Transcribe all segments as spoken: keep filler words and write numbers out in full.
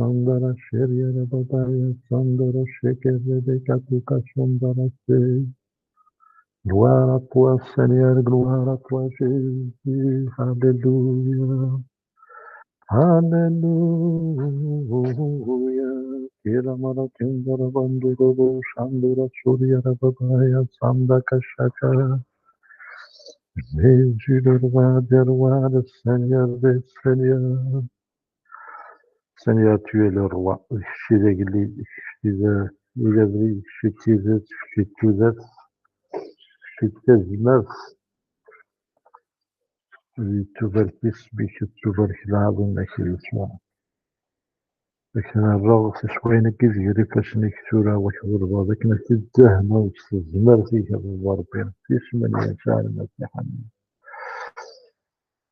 Sandara Sheria Babaya Sandara Shekere Katuka Sandara Se. Gloire à toi, Seigneur, gloire à toi, Jésus. Alléluia. Alléluia. Kira mara tindara banduru shandura surya rababaya sanda kashaka. Jésus, le roi des rois, le Seigneur des seigneurs. Seigneur, tu es le roi. Kečč i d agellid, kečč i d, i d abrid, kečč i d tidet, kečč i d tudert, kečč i d tazmert. Di tubarek isem-ik, d tubarek lɛaḍima-k a Yasuɛ. Akken rreɣ tiswayin-agi gar ifassen-ik tura, wa k-ḍelbeɣ, d akken ad t-id-dehneɣ s tezmert-ik a Baba Ṛebbi, s isem n Yasuɛ Lmasiḥ, amin.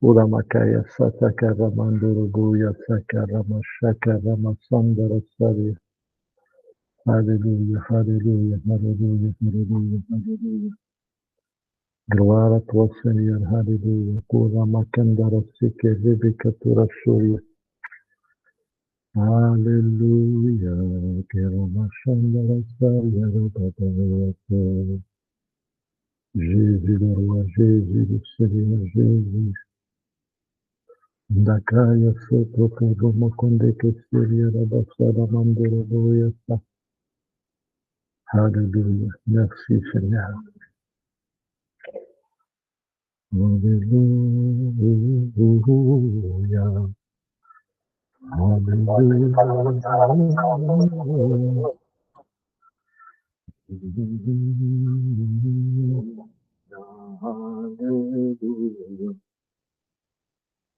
Ula makaya, sataka, ramandurubuya, saka, ramashaka, ramasandara, sari. Alléluia, alléluia, alléluia, alléluia, alléluia. Gloire à toi, Seigneur. Alléluia. Kura makandara sike rebeka tura shuria. Alléluia. Kura mashandara saya rababaya. Jésus le roi, Jésus le Seigneur, Jésus. Dakaya soto kuru makonde keseria rabasada mandoro boyasa. Alléluia. Merci Seigneur. Alléluia. Alléluia. Alléluia.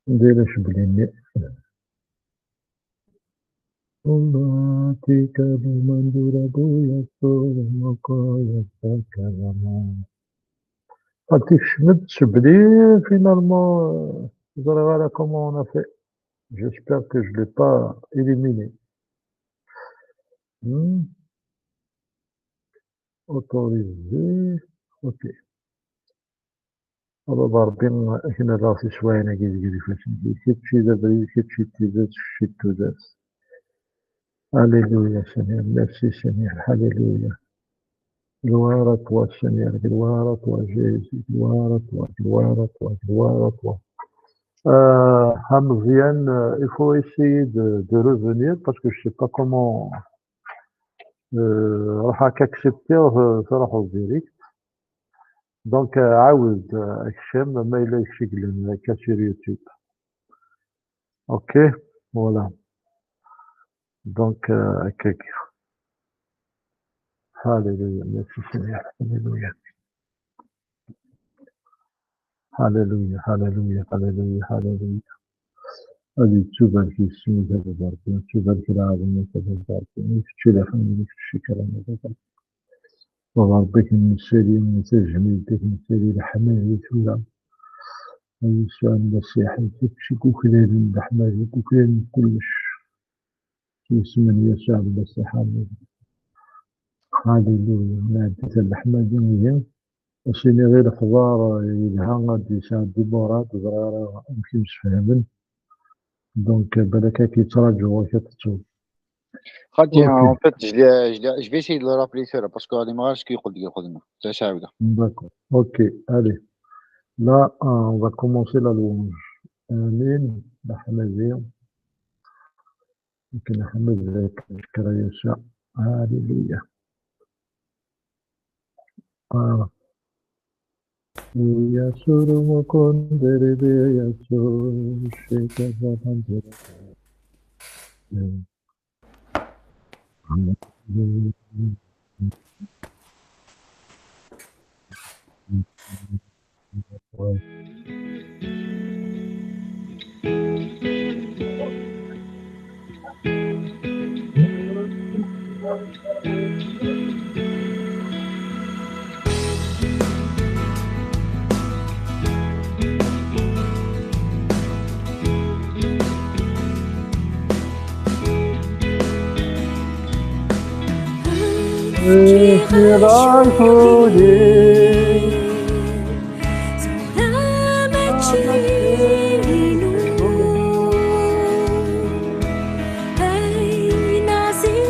Anda yella cebli-nni? Anda tikkaḍ mandura buya sura makoya sakkarama. Ad tikcem-d cebli, finalement, euh, ẓriɣ ara comment on a fait. J'espère que je l'ai pas éliminé. Hmm? Autorisé. Ok. A Baba Ṛebbi, akken rreɣ tiswayin-agi deg ifassen-ik, kečč i d abrid, kečč i d tidet, kečč i d tudert. Alléluia, Seigneur. Merci, Seigneur. Alléluia. Gloire à toi, Seigneur. Gloire à toi, Jésus. Gloire à toi, gloire à toi, gloire à toi. Euh, Hamzian, euh, il faut essayer de, de revenir parce que je sais pas comment, euh, راح accepter, euh, تروح direct. Donc, euh, عاود، euh, اكشم ما إلا يكشي لنا كا sur YouTube. Ok, voilà. Donc, euh, هكاك. Alléluia, merci Seigneur. Alléluia. Alléluia, alléluia, alléluia, alléluia. هذه تشوف هذيك السميت هذا الضرب، تشوف هذيك العظمة هذا الضرب، تشوف هذيك الشكر هذا الضرب. Baba Ṛebbi, ad k-nessali, ad k-nessali leḥmadi tura. A Yasuɛ Lmasiḥ, kečč i yuklalen leḥmadi, i yuklalen kullec. S yisem n Yasuɛ Lmasiḥ, amin. Halleluya. Nɛeddi-t leḥmadi-nni. Ad s-iniɣ i lexbar yelha ad d-yesɛeddi Murad, ẓriɣ ara amek i msefhamen. Donc, balak ad k-yettraǧu, ɣur-k ad tettuḍ. Xaṭi, en fait, je l'ai, je l'ai, je vais essayer de le rappeler tura, parce que les mariages qui يقول لي ياخذنا. D'accord. Ok, allez. Là, euh, on va commencer la louange. Amin. Leḥmadi. Akken ḥmed ذاك ذكر يسوع. Alléluia. Ah. Yasuru mukundere de Yasuru shikazabandere.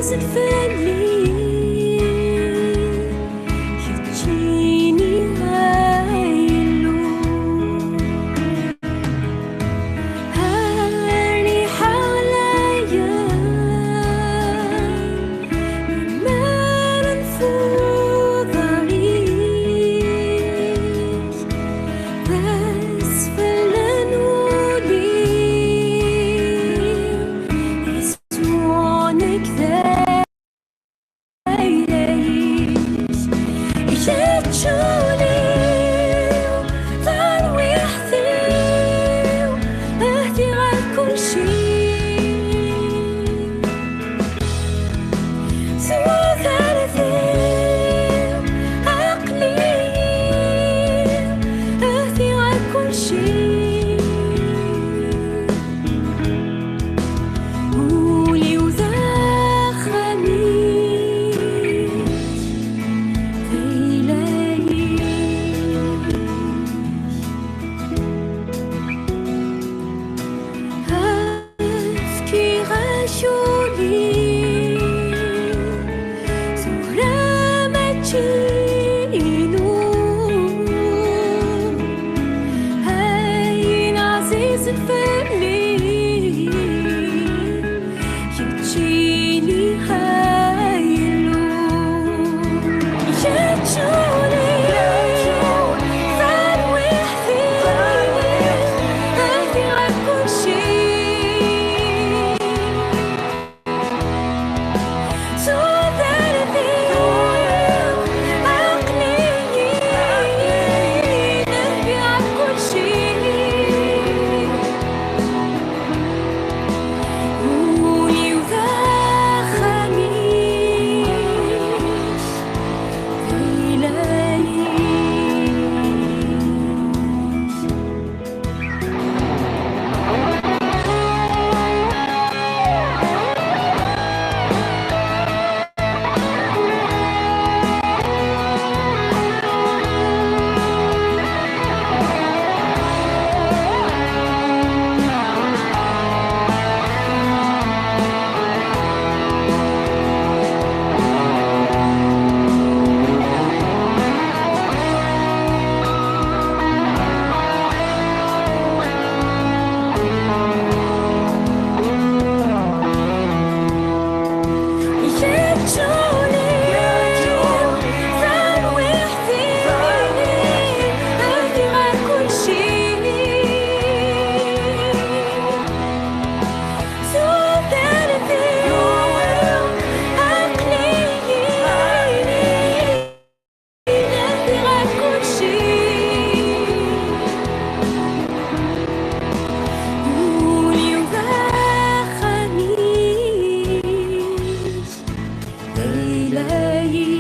fell-i, keččini ay Illu. Rniḥ ɣlaya, imaren f uḍar-ik, d asfel n wul-iw, Yasuɛ nekk d ayla-ik. Kečč ul-iw, tarwiḥt-iw, hdiɣ-ak kulci. Tudert-iw, aql-iyi, hdiɣ-ak kulci. Ul-iw d axxam-ik, d ayla-ik. Fkiɣ-ak ul-iw, tura mačči inu. Ayen ɛzizen fell-i, keččini ay Illu. Kečč ul-iw, tarwiḥt-iw, hdiɣ-ak kulci. Tudert-iw, aql-iyi, hdiɣ-ak kulci. Ul-iw d axxam-ik, d ayla-ik.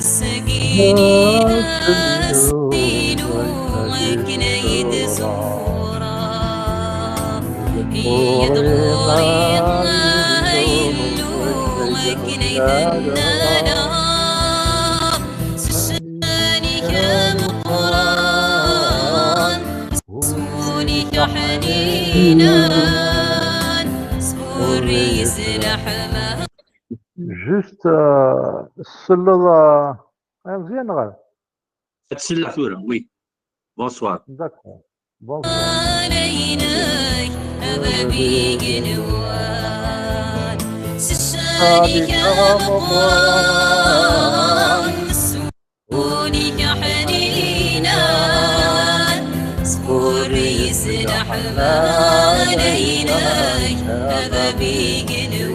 Ass-agi d ass-inu akken ay d-zureɣ. Yya-d ɣur-i ay Illu akken ay d-nnaleɣ. S ccan-ik ameqqran, s wul-ik aḥninan, sburri-yi s leḥma. Juste, euh, tselleḍ, euh, ay Meẓyan neɣ? Ad t-selleɣ tura, oui. Bonsoir. D'accord. Bonsoir. Ala-inek, a bab igenwan, s ccan-ik ameqqran, s wul-ik aḥninan, s wul Sburri-yi s leḥmala-inek, a bab igenwan.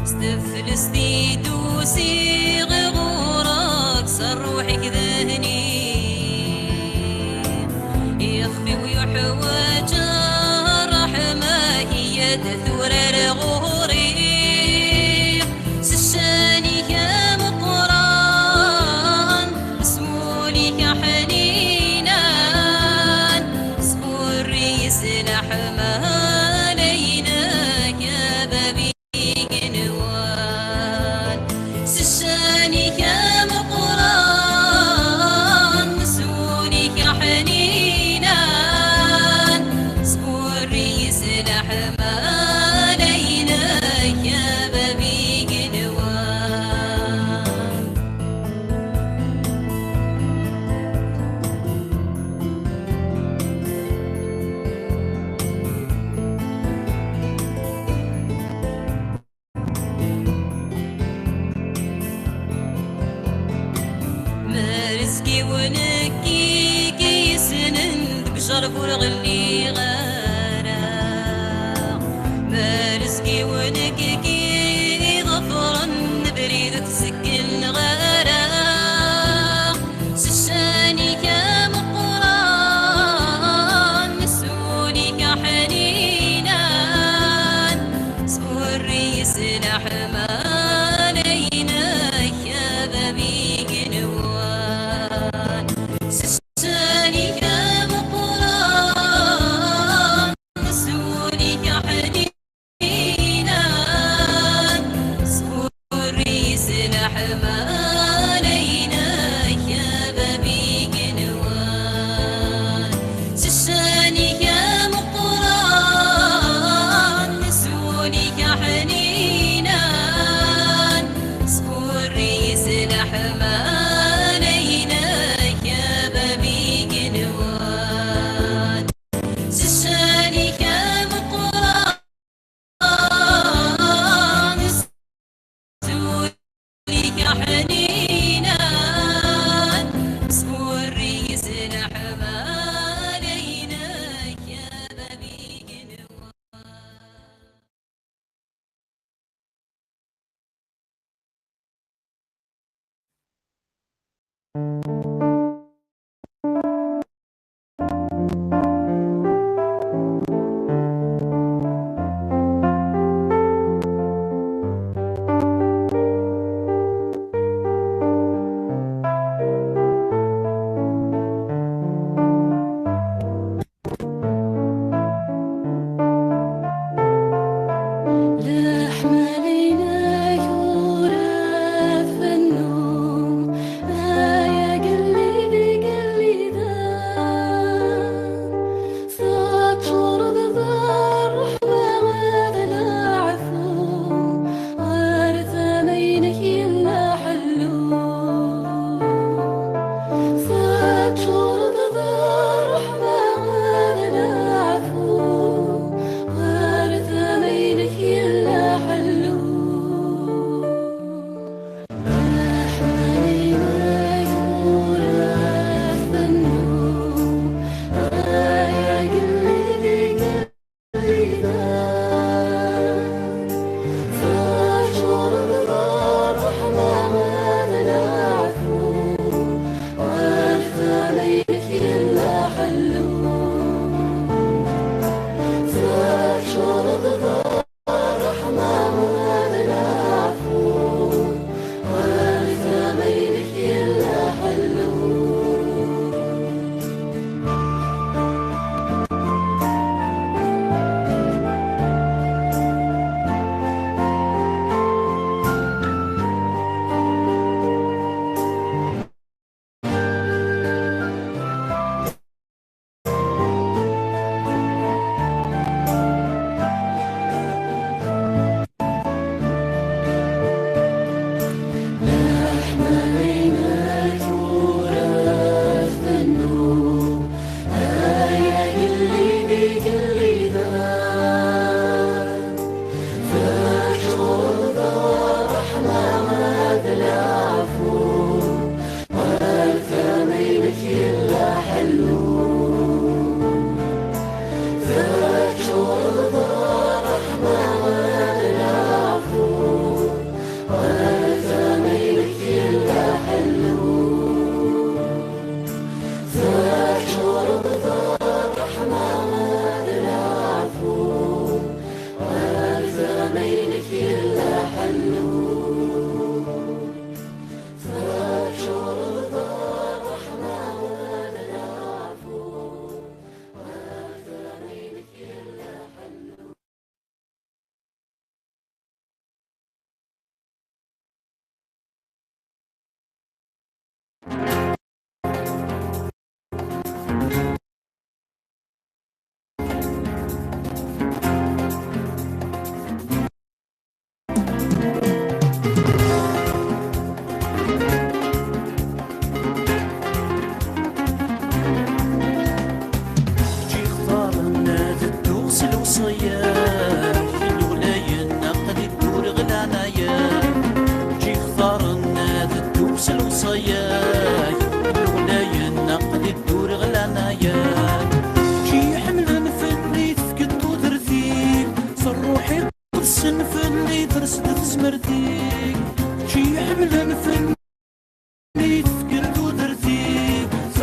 S teflest i d-usiɣ ɣur-k, s ṛṛuḥ-ik d hni. Ixef-iw yuḥwaǧ ṛṛeḥma-k, iyya-d tura ar ɣur-i. S ccan-ik ameqqran, s wul-ik aḥninan, sburri-yi s leḥmala-inek, a bab igenwan. S ccan-ik ameqqran, s wul-ik aḥninan, sburri-yi s leḥmala-inek, a bab igenwan. Merezg-iw nekk i k-yessnen, deg ujerb ur ɣelliɣ ara. Merezg-iw nekk i k-iḍefren, abrid ur t-zegleɣ ara. S ccan-ik ameqqran, s wul-ik aḥninan, sburri-yi s leḥmala-inek, a bab igenwan. S ccan-ik ameqqran,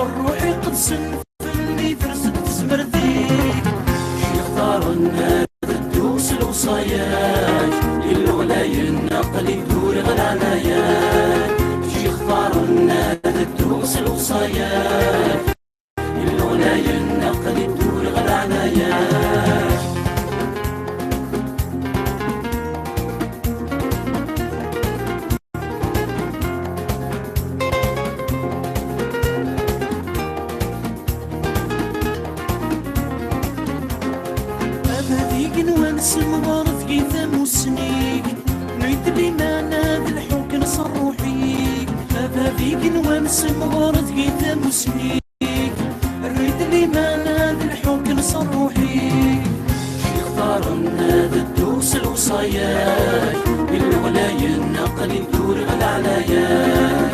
Ṛṛuḥ iqedsen fell-i ters-d tezmert-ik. Ixtaren ad dduɣ s lewṣaya-k. Illu ɣlayen aql-i dduriɣ leɛnaya-k. Ixtaren ad dduɣ s lewṣaya-k. Illu ɣlayen aql-i dduriɣ leɛnaya-k. Abad igenwan semɣer deg tamusni-k, rrid liman ad lḥuken s ṛṛuḥ-ik. Abad igenwan semɣer deg tamusni-k, rrid liman ad lḥuken s ṛṛuḥ-ik. Ixtaren ad dduɣ s lewṣaya-k, Illu ɣlayen aql-i dduriɣ leɛnaya-k.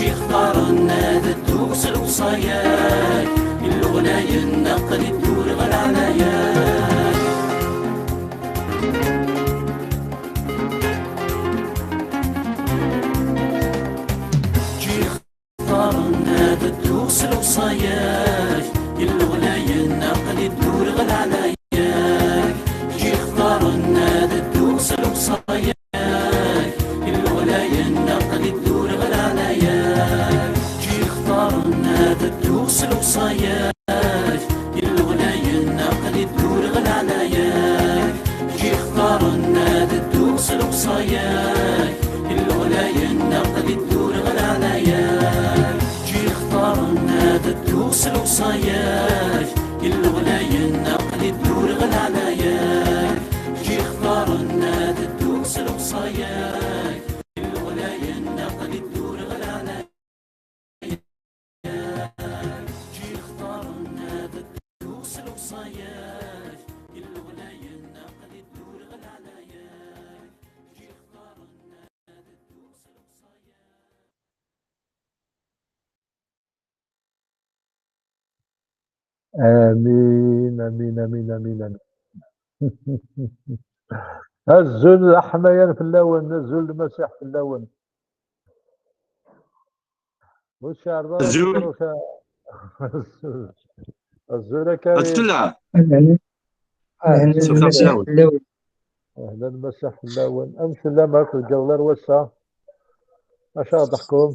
Ixtaren ad dduɣ s lewṣaya-k, Illu ɣlayen aql-i dduriɣ leɛnaya-k. Ixtaren ad dduɣ s lewṣaya-k, Illu ɣlayen aql-i dduriɣ leɛnaya-k. Ixtaren ad dduɣ s lewṣaya-k, Illu ɣlayen aql-i dduriɣ leɛnaya-k. Ixtaren ad dduɣ s lewṣaya-k, Illu ɣlayen aql-i dduriɣ leɛnaya-k. Ixtaren ad dduɣ s lewṣaya-k, Illu ɣlayen aql-i dduriɣ leɛnaya-k. Ixtaren ad dduɣ s lewṣaya-k, Illu ɣlayen aql-i dduriɣ leɛnaya-k. Ixtaren ad dduɣ s lewṣaya-k, Illu ɣlayen aql-i dduriɣ leɛnaya-k. Amin, amin, amin, amin, amin. Azul aḥmayan fell-awen, azul Lmasiḥ fell-awen. Ur tceɛɛleḍ ara Azul. Ur tceɛɛleḍ. Azul a Karim. Azul. Ahlan. Ahlan Azul Lmasiḥ fell-awen. Fell-awen. Ahlan Lmasiḥ fell-awen. Amek tellam akk deg iḍ ar wass-a? Acu ara d-teḥkum?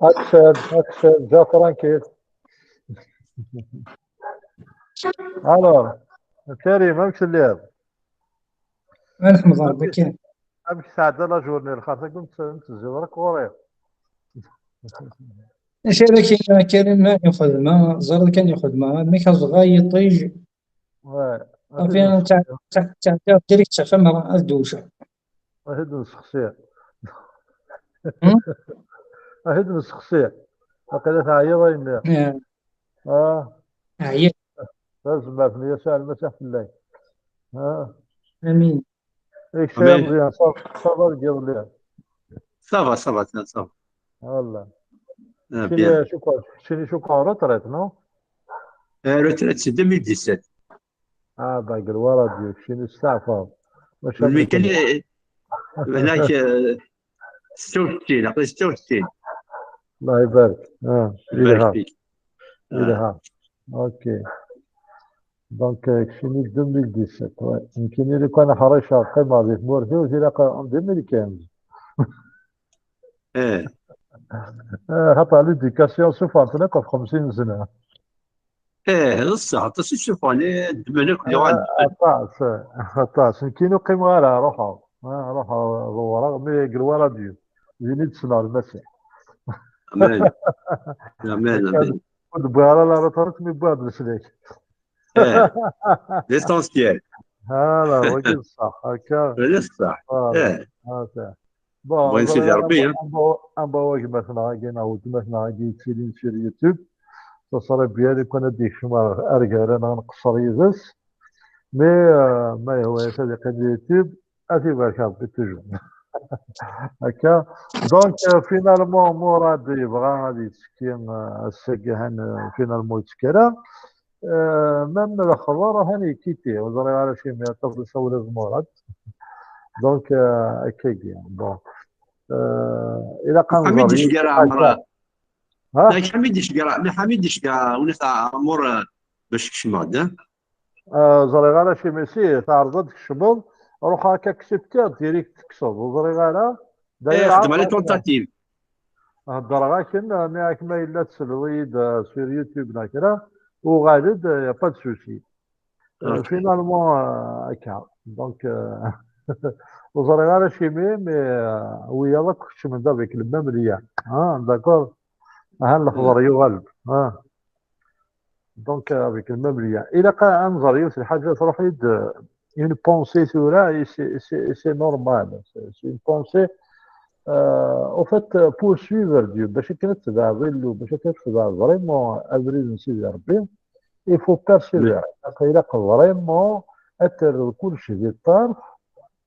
Aksel, Aksel, ǧǧa tranquille. Alors, Karim, amek telliḍ? Amek, amek tesɛedda la journée? Lxaṭer-agi ur tt-, ur ɣur-i. Acu ara k-iniɣ a Karim, ma ixedma, ẓriɣ kan ixedma, mi k-aẓeɣ a yiṭij. Ouais. Safi, ad tt-, tt-, direct ttafeɣ ad dewceɣ. Ad t-id-nessexsi. Hmm? Ad t-id-nessexsi. Waqila teɛyiḍ a yemma. Yeah. Ah. Ɛyiɣ. Tazmert n Yasuɛ Lmasiḥ fell-ak. Ah. Amin. Amek a Meẓyan, ça, ça va deg iḍelli? Ça va, ça va, ça va. Voilà. Ah, keččini bien. Acu-k, keččini acu-k en retraite, non? Eh, retraite, c'est deux mille dix-sept. Ah, bah, deg lwaradio, keččini testeɛfaḍ. Maca melmi kan, eh, هناك, eh, ستة وستين، aql-i ستة وستين. Allah ibarek. Ah, ibarek yelha. Fik. Yelha. Ok. Donc, euh, keččini deux mille dix-sept, ouais. Nekkini lukan ḥriceɣ qqimeɣ di tmurt-iw, tilaq en deux mille quinze. Eh. Eh, xaṭer l'éducation suffɣen-ten akk ɣef xemsin sna. Eh, d ṣṣeḥ, aṭas i suffɣen, eh, ddmen akk, yuɣal. Eh, aṭas, aṭas. Nekkini ur qqimeɣ ara, ruḥeɣ. Ah, ruḥeɣ ḍewreɣ, mi deg lwaradio. Din i d-ssneɣ Lmasiḥ. Amen. Amen, amen. Ur d-wwiɣ ara la retraite, mi wwiɣ-d leslak. Eh, l'essentiel. Hala, wagi d ṣṣeḥ, akka. D ṣṣeḥ. Voilà. Eh. Ah, ça. Bon, bɣan Sidi Ṛebbi, hein. Am bawa gma-tneɣ-agi, neɣ weltma-tneɣ-agi yettilin sur YouTube. Ça serait bien lukan ad d-yekcem ar, ar gar-aneɣ, nqeṣṣer yid-s. Mais, euh, ma yehwa-yas ad yeqqim di YouTube, ad t-ibarek Ṛebbi toujours. Akka. Donc, euh, finalement, Murad yebɣa ad yettekki, euh, ass-agi, han, euh, finalement yettekki ara. Euh, même lexbar han yekkiti, ur ẓriɣ ara acimi, aṭas d sawla d Murad. Donc, euh, akkagi, bon. Euh, Ilaq ad nẓer yiwet n lḥaǧa. Ha? Ḥamid iceggeɛ, Ḥamid iceggeɛ Wina Ɛmur, eh, bac kecmeɣ-d, eh? Eh, ẓriɣ ara cimi si, tɛerḍeḍ ad tkecmeḍ, ruḥ akka acceptiɣ, direct tekkseḍ, ur ẓriɣ ara. Eh, xdem les tentatives. Heddreɣ akken, nniɣ-ak ma yella tesleḍ-iyi-d, eh, sur YouTube neɣ kra, uɣal-d, eh, y a pas de souci. Euh, finalement, euh, akka. Donc, euh, ur ẓriɣ ara cimi, mais, euh, wiyaḍ akk kecmen-d avec le même lien. Hein, d'accord? Ahan lexber yuɣal-d. Hein. Donc, euh, avec le même lien. Ilaq a, a nẓer yiwet lḥaǧa truḥ-iyi-d, euh, une pensée tura, et c'est, c'est, c'est normal. C'est, c'est une pensée, euh, au fait, euh, pour suivre Dieu, bac akken ad tebɛeḍ Illu, bac akken ad tebɛeḍ vraiment abrid n Sidi Rebbi, il faut persévérer. Ilaq vraiment ad terreḍ kullec di ṭṭerf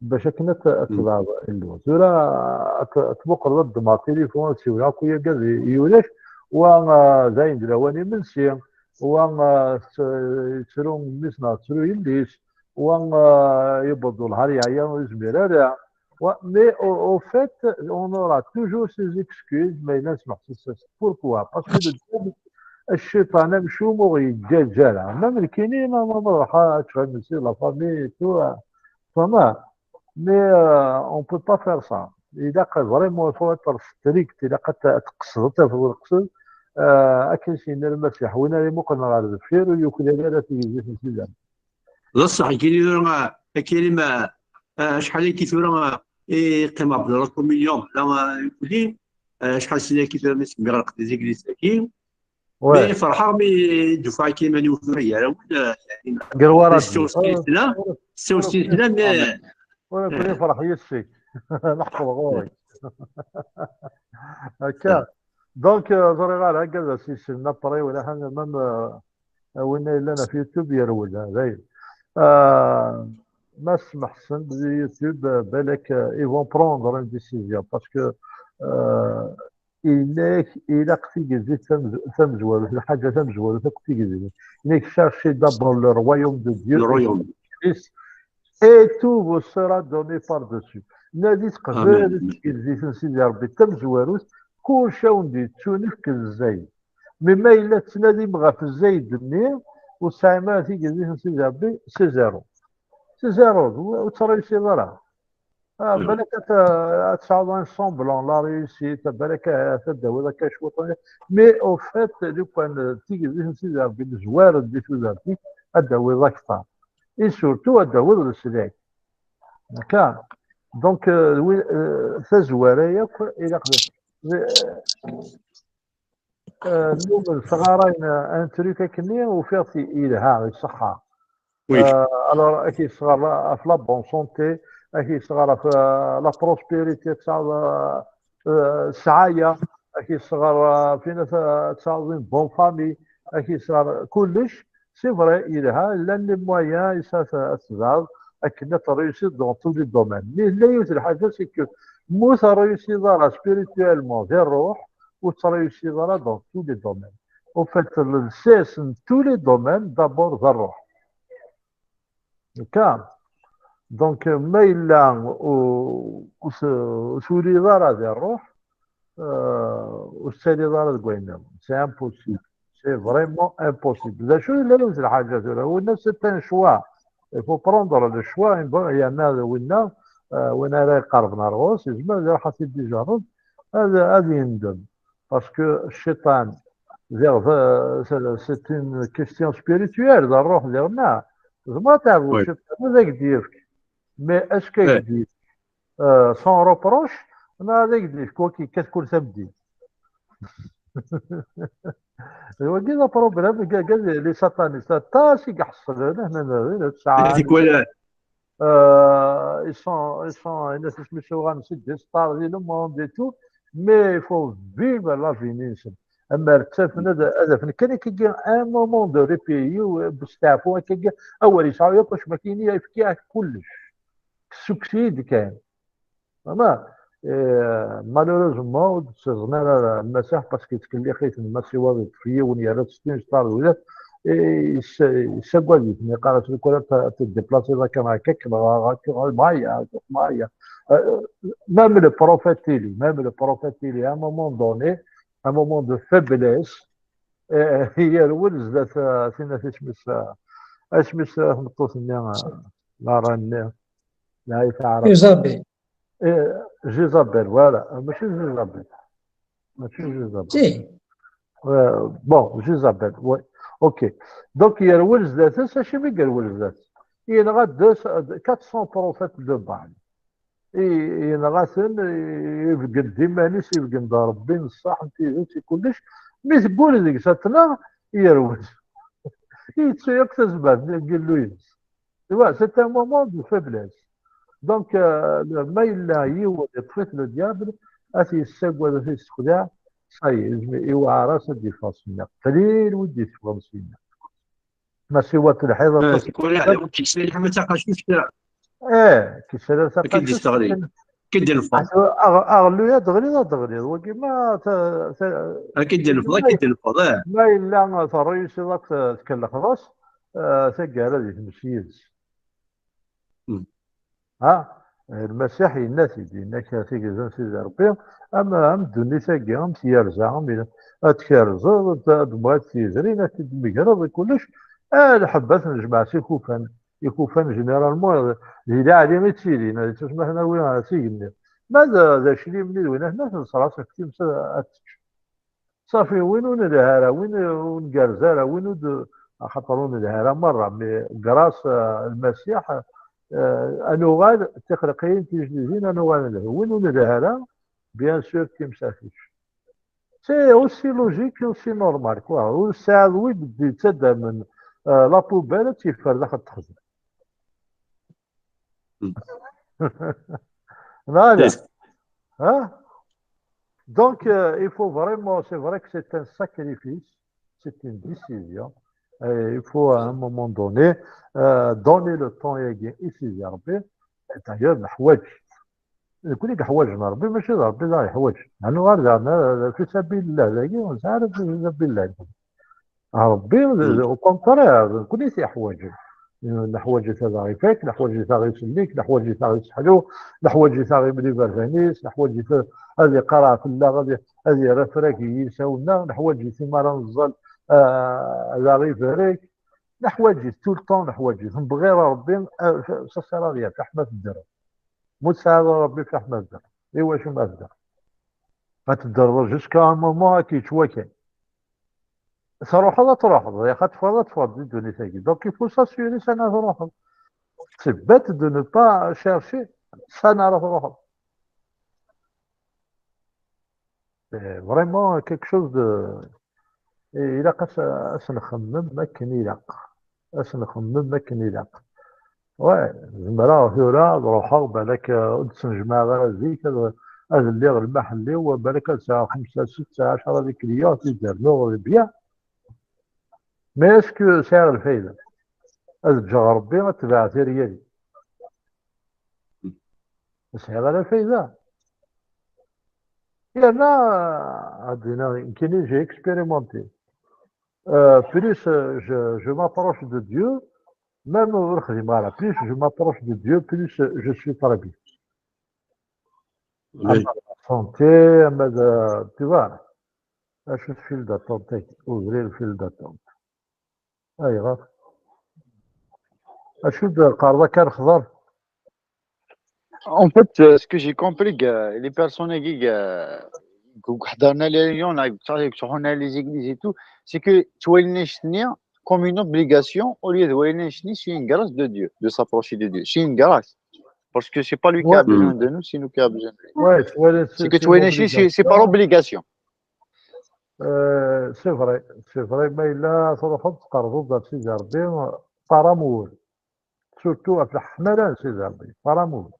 bac akken ad t-, ad tebɛeḍ Illu. Tura ad t-, ad tmuqleḍ ad ddmeɣ tilifun, ad siwleɣ akk yagi ad y-, yulac, wa, ah, dayen d lawan imensi, wa, ah, tt-, yettru mmi-s neɣ tettru yelli-s, wa, ah, yewweḍ-d welhar yeɛya ur yezmir ara. Wa, mais au, au fait, on aura toujours ces excuses, ma yella nesmeḥsis-as. Pourquoi? Parce que le diable, cciṭan amcum ur ɣ-yeǧǧaǧ ara. Même nekkini, ma, ma, ma ruḥeɣ ad ččeɣ imensi, la famille et tout, euh, tfehmeḍ? Mais, euh, on peut pas faire ça. Ilaq vraiment, il faut être strict, ilaq ad t-, ad tqesdeḍ, tafeḍ leqsed, euh, akken s-yenna Lmasiḥ, win ara imuqlen ɣer deffir, ur yuklal ara tigezit n Sidi. D ṣṣeḥ, akken i tura, akken i ma, ah, acḥal akka tura, ah, i qqimeɣ bla la communion, bla, ah, ikuli, ah, acḥal snin akka tura mi s-mmiɣ lqedd di teglizt-agi. Ouais. Mais ferḥeɣ mi d-ufiɣ akka iman-iw tura gar-awen, ah, yani, ger wara s tewsit sna, s tewsit sna, mais ur nekkni ferḥ yis-k. Leḥfeḍ ɣur-i. Akka. Donc, euh, ẓriɣ ara, agad as-yessnen après, wala ḥaǧa, même, euh, a winna yellan ɣef YouTube yerwel, ah, dayen. Ah, ma smeḥsen di YouTube, ah, balak, ah, ils vont prendre une décision, parce que, ah, inek, ilaq tigezit tamez-, tamezwarut, lḥaǧa tamezwarut akk tigezit. Inek, cherchez d'abord le royaume de Dieu. Le royaume. Christ, et tout vous sera donné par-dessus. Nadit qbel tigezit n Sidi Rebbi tamezwarut, kullec a wen-d-yettunefk d zzayed. Mi ma yella tettnadim ɣef zzayed-nni, ur tesɛim ara tigezit n Sidi Rebbi, c'est zéro. C'est zéro, ur, ur tettṛeyusiḍ ara. Ah, balak ad t-, ad tesɛuḍ un semblant la réussite, balak ad t-id-tawiḍ akka cwiṭ. Mais au fait, lukan tigezit n Sidi Rebbi nezwar di tudert-ik, ad d-tawiḍ akteṛ. Et surtout, ad d-tawiḍ leslak. Akka. Donc, euh, wi-, euh, tazwara yakk, ilaq d, d, euh, nnumen sɣarayen un truc akkenni, ufiɣ-t yelha, iṣeḥḥa. Oui. Euh, alors, ad k-yesɣer ɣef la bonne santé, ad k-yesɣer ɣef, euh, la prospérité, ad tesɛuḍ, euh, euh, ssɛaya, ad k-yesɣer, euh, fin ad tesɛuḍ une bonne famille, ad k-yesɣer kullec. C'est vrai, yelha, llan les moyens, i s-, ad, ad tebɛeḍ akken ad tṛeyusiḍ dans tous les domaines. Mais yella yiwet lḥaǧa, c'est que ma ur tṛeyusiḍ ara spirituellement di ṛṛuḥ, ur tṛeyusiḍ ara dans tous les domaines. Au fait, le sens n tous les domaines, d'abord, d ṛṛuḥ. Akka. Donc, ma yella ur, ur s-, ur tuliḍ ara di ṛṛuḥ, euh, ur tettaliḍ ara deg wayen nniḍen. C'est impossible. C'est vraiment impossible. D acu yella yiwet lḥaǧa tura? Winna, c'est un choix. Il faut prendre le choix. Bon, yerna d winna, euh, win ara iqerben ar ɣur-s, yezmer ad iruḥ ad t-id-ijerreb, ad, ad yendem. Parce que cciṭan, diɣ, d, c'est, c'est une question spirituelle, d ṛṛuḥ diɣenna. Tzemreḍ ad teɛbuḍ cciṭan, ad ak-d-yefk. Mais est-ce qu'ak-d-yefk, euh, sans reproche, neɣ ad ak-d-yefk wagi yekkat kul tameddit? D wagi d aproblème, gagad les satanistes, aṭas i iḥeṣlen, hna, hna, hna, tesɛa. Euh, ils sont, ils sont, il y a ce monsieur Ramsey, des stars, le monde et tout, mais il faut vivre la vie-nsen. Amer ttafen ad, ad afen kan akkagi un moment de répit, u besteɛfu akkagi, awer yesɛu yakk acmakini, yefki-ak kullec. Ssukkes-iyi-d kan. Ama, eh, malheureusement, ur d-ttaẓen ara Lmasiḥ, parce que yettkellix-iten, ma siwa yeṭṭef yiwen, yerra-tt s tinestar d widak, Et yessagad-iten, yeqqar-as lukan ad t-, ad t-déplaciḍ akka neɣ akka, neɣ akka, neɣ maya, maya. Euh, même le prophète Élie, même le prophète Élie, à un moment donné, un moment de faiblesse, euh, yerwel zdat, euh, tin, isem-is, euh, isem-is, euh, tmeṭṭut-nni, euh, Lara-nni, la, i teɛrab. Isabel. Eh, Jezabel, voilà. Ah, mačči Jezabel. Mačči Jezabel. Si. Euh, bon, Jezabel, oui. Ok. Donc, yerwel zdat-s, acimi i yerwel zdat-s? Yenɣa deux, quatre cents prophètes de Baal. I-, yenɣa-ten, i-, ibeggen-d iman-is, ibeggen-d Ṛebbi n ṣṣeḥ, n tidet, i kullec. Mi teggul deg-s ad t-tneɣ, yerwel. Yettu akk tazmert n Yillu-ines. Tu vois, c'est un moment de faiblesse. Donc, euh, le, ma yella yiwen yeṭṭef-it le diable, ad t-yessagad, ad t-yessexdeɛ, ça y est, yezmer, iwɛer-as ad d-yeffeɣ syenna. Qlil wid d-yeffɣen syenna. Ma siwa telḥiḍ aṭas. Tikwal aɛdaw n Kisra, Ḥama taqacuct. Eh, Kisra akken taqacuct d-yesteɣli. Akken d-yenfeḍ. Aɣ-, aɣelluy ad d-teɣliḍ, ad d-teɣliḍ. Wagi ma ta-, ta-, akken d-yenfeḍ, akken d-yenfeḍ, eh. Ma yella terruyusiḍ akk, tkellxeḍ-as, eh, taggara di tmes yid-s. Mm. Ha? Lmasiḥ yenna-t-id, yenna-k tigezm Sidi Ṛebbi, am, am ddunit-agi, am tyerza, am, ad tkerzeḍ, ad, ad tebɣiḍ tizrin, ad t-id-tmegreḍ i kullec, a lḥebba ad t-nejmeɛ s ikufan. Ikufan, généralement, di leɛli i ttilin, ad yettusma ad t-nawi ar s igenni. Ma d, d aclim-nni d winat, ma tesraṣ akk times ad tečč. Ṣafi, win ur nelhi ara, win ur ngerrez ara, win ur d-, axaṭer ur nelhi ara merra, mais grâce, euh, Lmasiḥ, euh, ad nuɣal d tixelqiyin tijdidin, ad nuɣal nelhi. Win ur nelhi ara, bien sûr, times ad tečč. C'est aussi logique et aussi normal, quoi. Ur tesɛiḍ wid d-yettaddamen, euh, la poubelle, ad tt-yeffer daxel n texzant. Voilà. Hein? Donc, euh, il faut vraiment, c'est vrai que c'est un sacrifice, c'est une décision. Et il faut à un moment donné, euh, donner le temps à Sidi Ṛebbi. Et d'ailleurs, neḥwaǧ. Nekkni i yeḥwaǧen Ṛebbi, mačči d Ṛebbi i ɣ-yeḥwaǧen. Ad nuɣal daɣen, euh, fi sabilillah dagi, ur nesɛi ara fi sabilillah. Ṛebbi, au contraire, d nekkni i t-yeḥwaǧen. Neḥwaǧ-it ad aɣ-ifak, neḥwaǧ-it ad aɣ-isellek, neḥwaǧ-it ad aɣ-isseḥlu, neḥwaǧ-it ad aɣ-imel iberdan-is, neḥwaǧ-it ad iqarɛef fell-aɣ, ad, ad yerr afrag i yilsawen-nneɣ, neḥwaǧ-it imi ara neẓẓal, ah, ad aɣ-ibarek, neḥwaǧ-it tout le temps, neḥwaǧ-it. Nebɣi Ṛebbi, ah, ça sert à rien, fiḥ ma teddreḍ. Ma ur tesɛiḍ ara Ṛebbi, fiḥ ma teddreḍ. I wacu ma teddreḍ? Ma teddreḍ jusqu'à un moment ad k-yečč wakal. Truḥeḍ ad truḥeḍ, yak ad teffɣeḍ ad teffɣeḍ di ddunit-agi. Donc, il faut s'assurer sani ara truḥeḍ. C'est bête de ne pas chercher sani ara truḥeḍ. C'est vraiment quelque chose de, ilaq ad s-, ad s-nxemmem akken ilaq. Ad s-nxemmem akken ilaq. Ouais, zemreɣ tura ad ruḥeɣ, balak, eh, ur d-ttnejmaɛeɣ ara zik, ad, ad lliɣ lmaḥell-iw, balak ad sɛiɣ xemsa, setta, ɛecra di clients, ad d-rnuɣ, bien. Mais est-ce que sɛiɣ lfayda? Ad ǧǧeɣ Ṛebbi ad tebɛeɣ tiryal-iw. Ur sɛiɣ ara lfayda. Yerna, ad d-iniɣ, nekkini, j'ai expérimenté. Euh, plus, euh, je, je m'approche de Dieu, même ur xdimeɣ ara, plus je m'approche de Dieu, plus, euh, je suis très bien. Oui. Ama d la santé, ama d, tu vois, acu d file d'attente-agi? Ouvrir le fil d'attente. Ayɣer? Acu d-qqareḍ akka, lexḍer? En fait, euh, ce que j'ai compris, euh, les personnes qui, euh, qui, qui, dans les réunions, là, qui sont dans les églises et tout, c'est que tu vois une comme une obligation au lieu de voir une c'est une grâce de Dieu, de s'approcher de Dieu. C'est une grâce. Parce que c'est pas lui qui a besoin de nous, c'est nous qui a besoin de lui. Ouais, c'est que tu vois une c'est, c'est par obligation. Euh, c'est vrai, c'est vrai, ma yella truḥeḍ tqerrbeḍ ɣer Sidi Ṛebbi, par amour. Surtout ɣef leḥmala n Sidi Ṛebbi, par amour.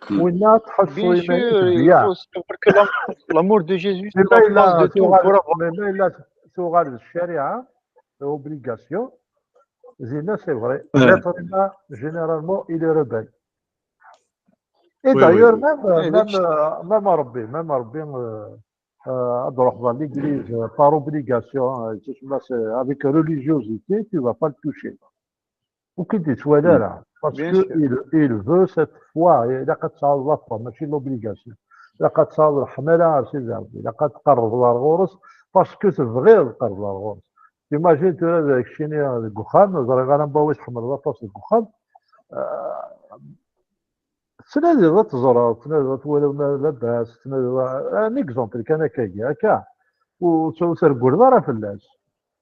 Winna tḥussu iman-is bbiya. Bien sûr, il faut savoir que l'amour, l'amour de Jésus, c'est la base de tout. Mais ma yella tuɣal d ccariɛa, obligation, dinna, c'est vrai. L'être humain, généralement, il est rebelle. Et d'ailleurs, même, même, euh, même Ṛebbi, même Ṛebbi, euh, euh, ad truḥeḍ à l'église, euh, par obligation, euh, avec religiosité, tu vas pas le toucher. Ur k-id-yettwali ara, parce que il, il veut cette foi, ilaq ad tesɛuḍ la foi, mačči l'obligation. Ilaq ad tesɛuḍ leḥmala ar Sidi Ṛebbi, ilaq ad tqerrbeḍ ar ɣur-s, parce que tebɣiḍ tqerrbeḍ ar ɣur-s. Imagine tura d keččini deg uxxam, ẓriɣ ara n wawi tḥemmleḍ aṭas deg uxxam, euh, tettnadiḍ ad teẓreḍ, tettnadiḍ ad twaliḍ ma labas, tettnadiḍ, un exemple kan akkagi, akka, ur ur treggleḍ ara fell-as.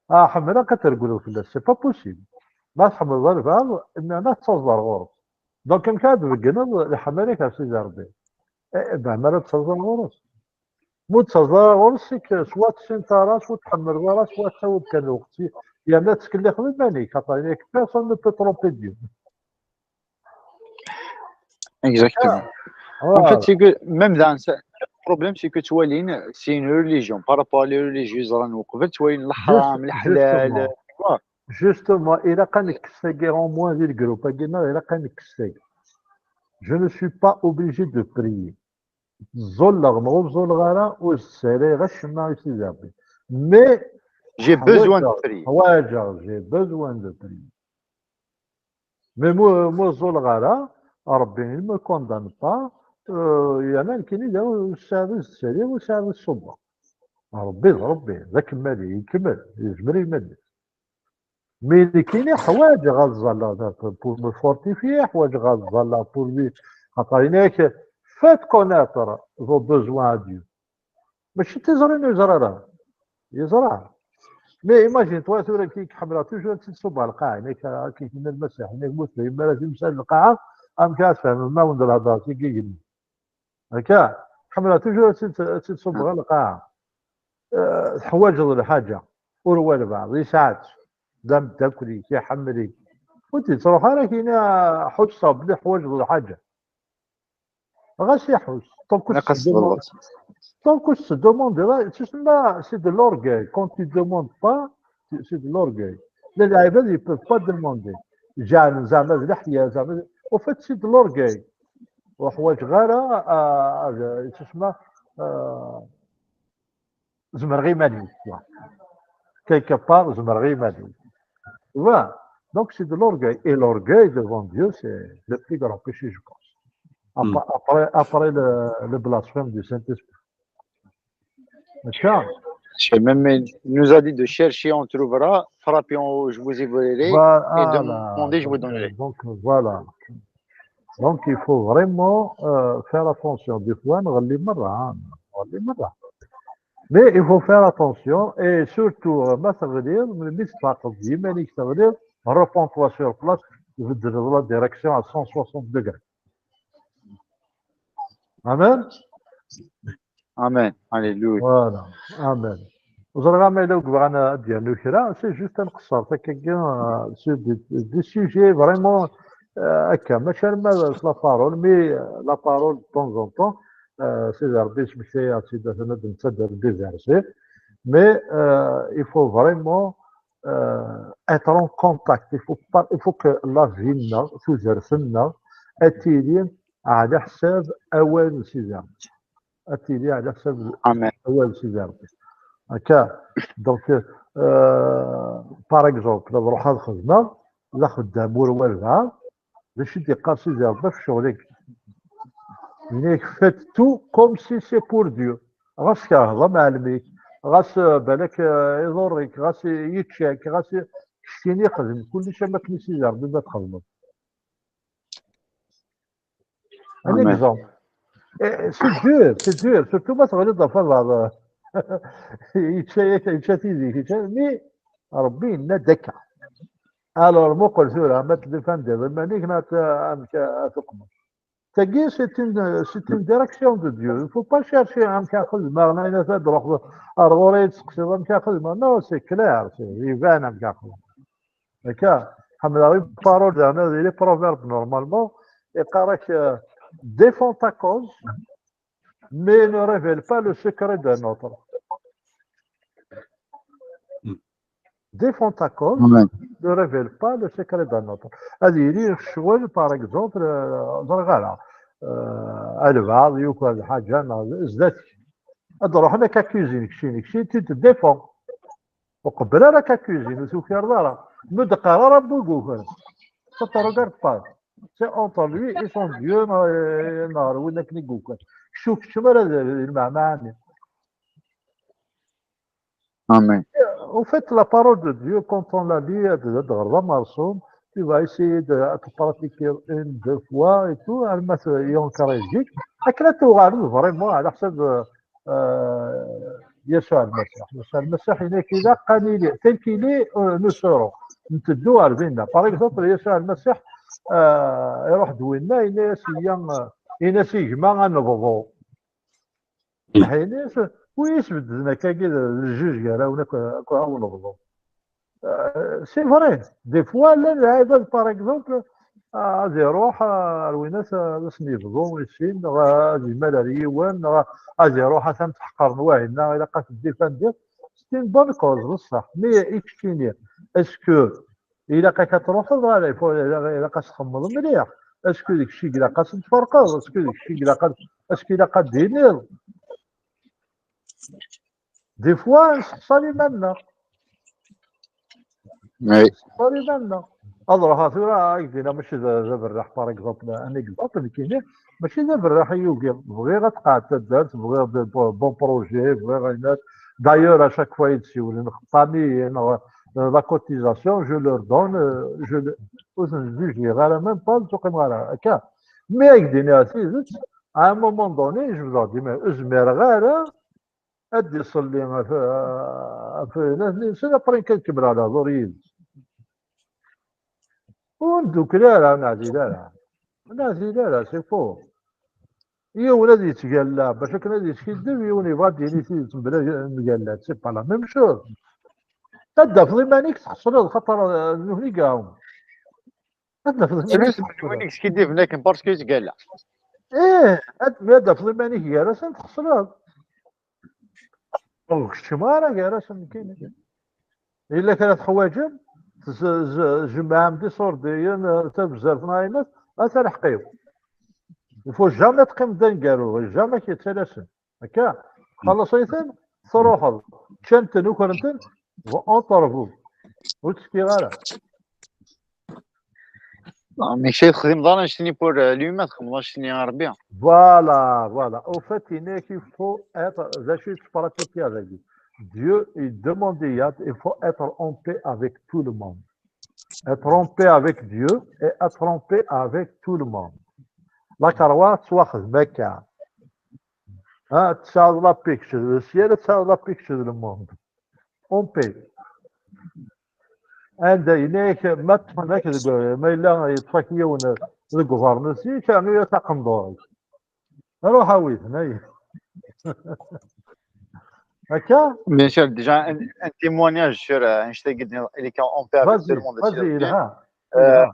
Ah, ḥemmleɣ ad treggleḍ fell-as, c'est pas possible. Ma tḥemmleḍ albaɛḍ, nnan ad tettaẓeḍ ar ɣur-s. Donc, amek ara d-tbeggneḍ leḥmala-k ɣef Sidi Ṛebbi? Eh, ben, mi ara d-tettaẓeḍ ar ɣur-s. Ma ur d-tettaẓeḍ ara ɣur-s, c'est que soit tessineḍ ara, soit tḥemmleḍ ara, soit tessaweḍ kan lweqt, yerna tettkellixeḍ iman-ik, xaṭer, personne ne peut tromper Dieu. Exactement. En fait, c'est que même dans ce le problème, c'est que tu vois, c'est une religion. Par rapport à les religieux, tu vois, le haram, le halal. Justement, ilaq ad nekkes tagi, au moins di le groupe-agi, ilaq ad nekkes tagi. Je ne suis pas obligé de prier. Ẓẓulleɣ neɣ ur ẓẓulleɣ ara, ur ssalayeɣ acemma i Sidi Ṛebbi. Mais j'ai besoin de prier. Ḥwaǧeɣ, j'ai besoin de prier. Mais mu mu ẓẓulleɣ ara, Ṛebbi ne me condamne pas, euh, yerna nekkini d ur sɛiɣ i ttṣaliɣ, ur sɛiɣ i ṣubbeɣ. Ṛebbi d Ṛebbi, d akemmali, ikemmel, yezmer i yiman-is. Mais nekkini ḥwaǧeɣ ad ẓẓalleɣ pour me fortifier, ḥwaǧeɣ ad ẓẓalleɣ pour lui. Xaṭer yenna-yak, faites connaître vos besoins à Dieu. Mačči d tiẓri ur yeẓri ara. Yeẓra. Mais imagine, toi, tura ki ḥemmleɣ toujours ad tt-id-ṣubbeɣ lqaɛa, nekk akken yenna Lmasiḥ, nekk bu tfehmem ara timsal lqaɛa, amek ara tfehmem ma wen-d lhedra tigi igenni. Akka, ḥemmleɣ toujours ad tt-id-ṣubbeɣ ɣer lqaɛa. Eh, teḥwaǧeḍ lḥaǧa, ur walbeɛḍ, yesɛa-tt, d ameddakel-ik, iḥemmel-ik. Ur d-yettruḥ ara kini ḥusseɣ belli teḥwaǧeḍ lḥaǧa. Ɣas iḥuss. Tant que tu demandes, tant que tu demandes, c'est de l'orgueil. Quand tu demandes pas, c'est de l'orgueil. Lɛibad ne peuvent pas demander. Ǧeɛlen zeɛma d leḥya, zeɛma d, au fait, c'est de l'orgueil. Ur ḥwaǧeɣ ara, ah, ah, yettesma, ah, zemreɣ iman-iw. Quelque part, zemreɣ iman-iw. Voilà. Donc, c'est de l'orgueil. Et l'orgueil devant Dieu, c'est le plus grand péché, je pense. Après, après le, le blasphème du Saint-Esprit. D'accord ? Même il nous a dit de chercher, on trouvera, frapper en haut, je vous ouvrirai, et demandez, je vous donnerai. Donc, voilà. Donc, il faut vraiment euh, faire attention. Des fois, on oublie. Mais il faut faire attention et surtout, euh, ma teɣliḍ, melmi tfaqeḍ d yiman-ik teɣliḍ, repens-toi sur place, tbeddleḍ la direction à cent soixante degrés. Amen. Amen. Alléluia. Voilà. Amen. Ẓriɣ ma yella ur yebɣi ad d-yernu kra, c'est juste ad nqeṣṣer takkagi, euh, sur des, des sujets vraiment, euh, akka, mačči arma s la parole, mais, euh, la parole de temps en temps, euh, Sidi Ṛebbi yesmektay-aɣ-tt-id, atan ad d-nettader des versets, mais, euh, il faut vraiment, euh, être en contact, il faut pas, il faut que la vie-nneɣ, tudert-nneɣ, ad tili ɛla ḥsab awal n Sidi Ṛebbi. Ad tili ɛla ḥsab awal n Sidi Ṛebbi. Akka, donc, euh, par exemple, ad ruḥeɣ ad xedmeɣ, d axeddam ur walbeɛḍ, d acu i d-yeqqar Sidi Ṛebbi ɣef ccɣel-agi? Yenna-yak, faites tout comme si c'est pour Dieu. Ɣas tkerheḍ amɛellem-ik, ɣas, euh, balak, euh, iḍurr-ik, ɣas yečča-k, ɣas keččini xdem kullec am akken i Sidi Ṛebbi ma txedmeḍ. Un exemple. Eh, c'est dur, c'est dur. Surtout ma teɣliḍ ɣef abaɛḍ. Yečča-yak, yečča tidi, yečča, mais Ṛebbi yenna-d akka. Alors, muqel tura, ma tdefendiḍ iman-ik neɣ amek ad tuqmeḍ. Tagi, c'est une, c'est une direction de Dieu. Il faut pas chercher amek ad xedmeɣ, neɣ ayen ad ruḥeɣ ar ɣur-i ad tseqsiḍ amek ad xedmeɣ. Non, c'est clair, c'est, iban amek ad xedmeɣ. Akka, ḥemmleɣ les paroles, daɣen, di les proverbes, normalement, yeqqar-ak, euh, défends ta cause, mais ne révèle pas le secret d'un autre. Défends ta cause, ne révèle pas le secret d'un autre. Ad yili ccɣel, par exemple, euh, ẓriɣ ara, euh, albaɛḍ yuker lḥaǧa neɣ zdat-k. Ad ruḥen ad k-accusent keččini, keččini tu te défends. Ur qebbel ara ad k-accusent, ur tukireḍ ara. Ma d-qqar ara n wugukren. Ça te regarde pas. C'est entre lui et son Dieu, neɣ neɣ ar win akken i yukren. Kečč ur keččem ara d lmeɛna-nni. Amen. Au fait, la parole de Dieu, quand on la lit, ad d-ɣreḍ amersum, tu vas essayer de, de pratiquer une, deux fois et tout, arma t-, ينكر يجيك. Akken ad tuɣaleḍ vraiment على حساب euh, Yasuɛ Lmasiḥ. Yasuɛ Lmasiḥ, yenna-k ilaq ad nili, tel qu'il est, euh, nous serons. Nteddu ar dinna. Par exemple, Yasuɛ Lmasiḥ, euh, iruḥ-d winna, yenna-yas, iya, euh, yenna-yas i gma ad nebḍu. Yenna-yas, wi yesbedden akkagi d ljuj gar-awen akk, akk, akk unebḍu. Euh, c'est vrai. Des fois, llan lɛibad, par exemple, ah, ad iruḥ, ah, ar winna ad as-yebḍu i sin, neɣ ad imal ar yiwen, neɣ ad iruḥ atan tḥeqqren wahinna, ilaq ad t-ddifendiḍ. C'est une bonne cause, bessah. Mais i keččini, est-ce que ilaq-ak ad truḥeḍ? Voilà, il faut, ilaq, ilaq ad txemmeḍ mliḥ. Est-ce que d kečč i ilaq ad ten-tferqeḍ? Est-ce que d kečč i ilaq ad, est-ce que ilaq ad d-tiniḍ? Des fois, nseḥṣal iman-nneɣ. Oui. Nseḥṣal iman-nneɣ. Ad ruḥeɣ tura, ad k-d-iniɣ, mačči d, d aberraḥ, par exemple, un exemple, nekkini, mačči d aberraḥ i yugiɣ. Bɣiɣ ad tqeɛɛed taddart, bɣiɣ de bo-, bon projet, bɣiɣ ayen. D'ailleurs, à chaque fois i d-siwlen, xeṭṭan-iyi, neɣ, euh, la cotisation, je leur donne, euh, je le-, ur ten-jujiɣ ara, même pas, ur ttqqimeɣ ara, akka. Mais ad k-d-iniɣ tidet, à un moment donné, jebdeɣ-d iman, ur zmireɣ ara ad d-iṣelli ɣef, ɣef, ɣef, après kan kemmleɣ lehdur yid-s. Ur ndukkel ara, ur neɛdil ara. Ur neɛdil ara, c'est faux. Yiwen ad yettgalla, bac akken ad yeskiddeb, yiwen yebɣa ad d-yini tidet mebla mgalla, c'est pas la même chose. Ad d-tafeḍ iman-ik txesreḍ, xaṭer, euh, d nutni i iɛum. Ad d-tafeḍ iman-ik Celui qui skiddiben akken parce que yettgalla. Ih, ad, mi ad d-tafeḍ iman-ik gar-asen, txesreḍ. Ur keččem ara gar-asen nekkini. Yella kra teḥwaǧem, tz-, z-, jemɛem-d iṣurdiyen, eh, tabzert n aynet, ata lḥeqq-iw. Il faut jamais teqqim d aneggaru, jamais k-yettalasen. Akka, txelleṣ-iten, truḥeḍ. Ččan-ten, ukren-ten, entre vous. Ur tt-fkiɣ ara. Non, mais c'est vraiment dans l'enseignement pour, euh, lui-même, comme dans l'enseignement arabe. Voilà, voilà. Au fait, il n'est qu'il faut être, d acu i tettpratikiḍ dagi. Dieu, il demande, il faut être en paix avec tout le monde. Être en paix avec Dieu et être en paix avec tout le monde. La karwa tettwaxdem akka. Ha, tesɛiḍ la paix kečč d le ciel, tesɛiḍ la paix kečč d le monde. En paix. Anda yenna-yak, ma ṭṭfen-ak deg, ma yella yeṭṭef-ak yiwen deg uḍar-nnes, rnu-yas aqendur-ik. Ruḥ awi-ten, ay. Akka? Bien sûr, déjà un, un témoignage sur, euh, un hashtag, il est en paix avec tout le monde. Vas-y, vas-y, yelha. Euh,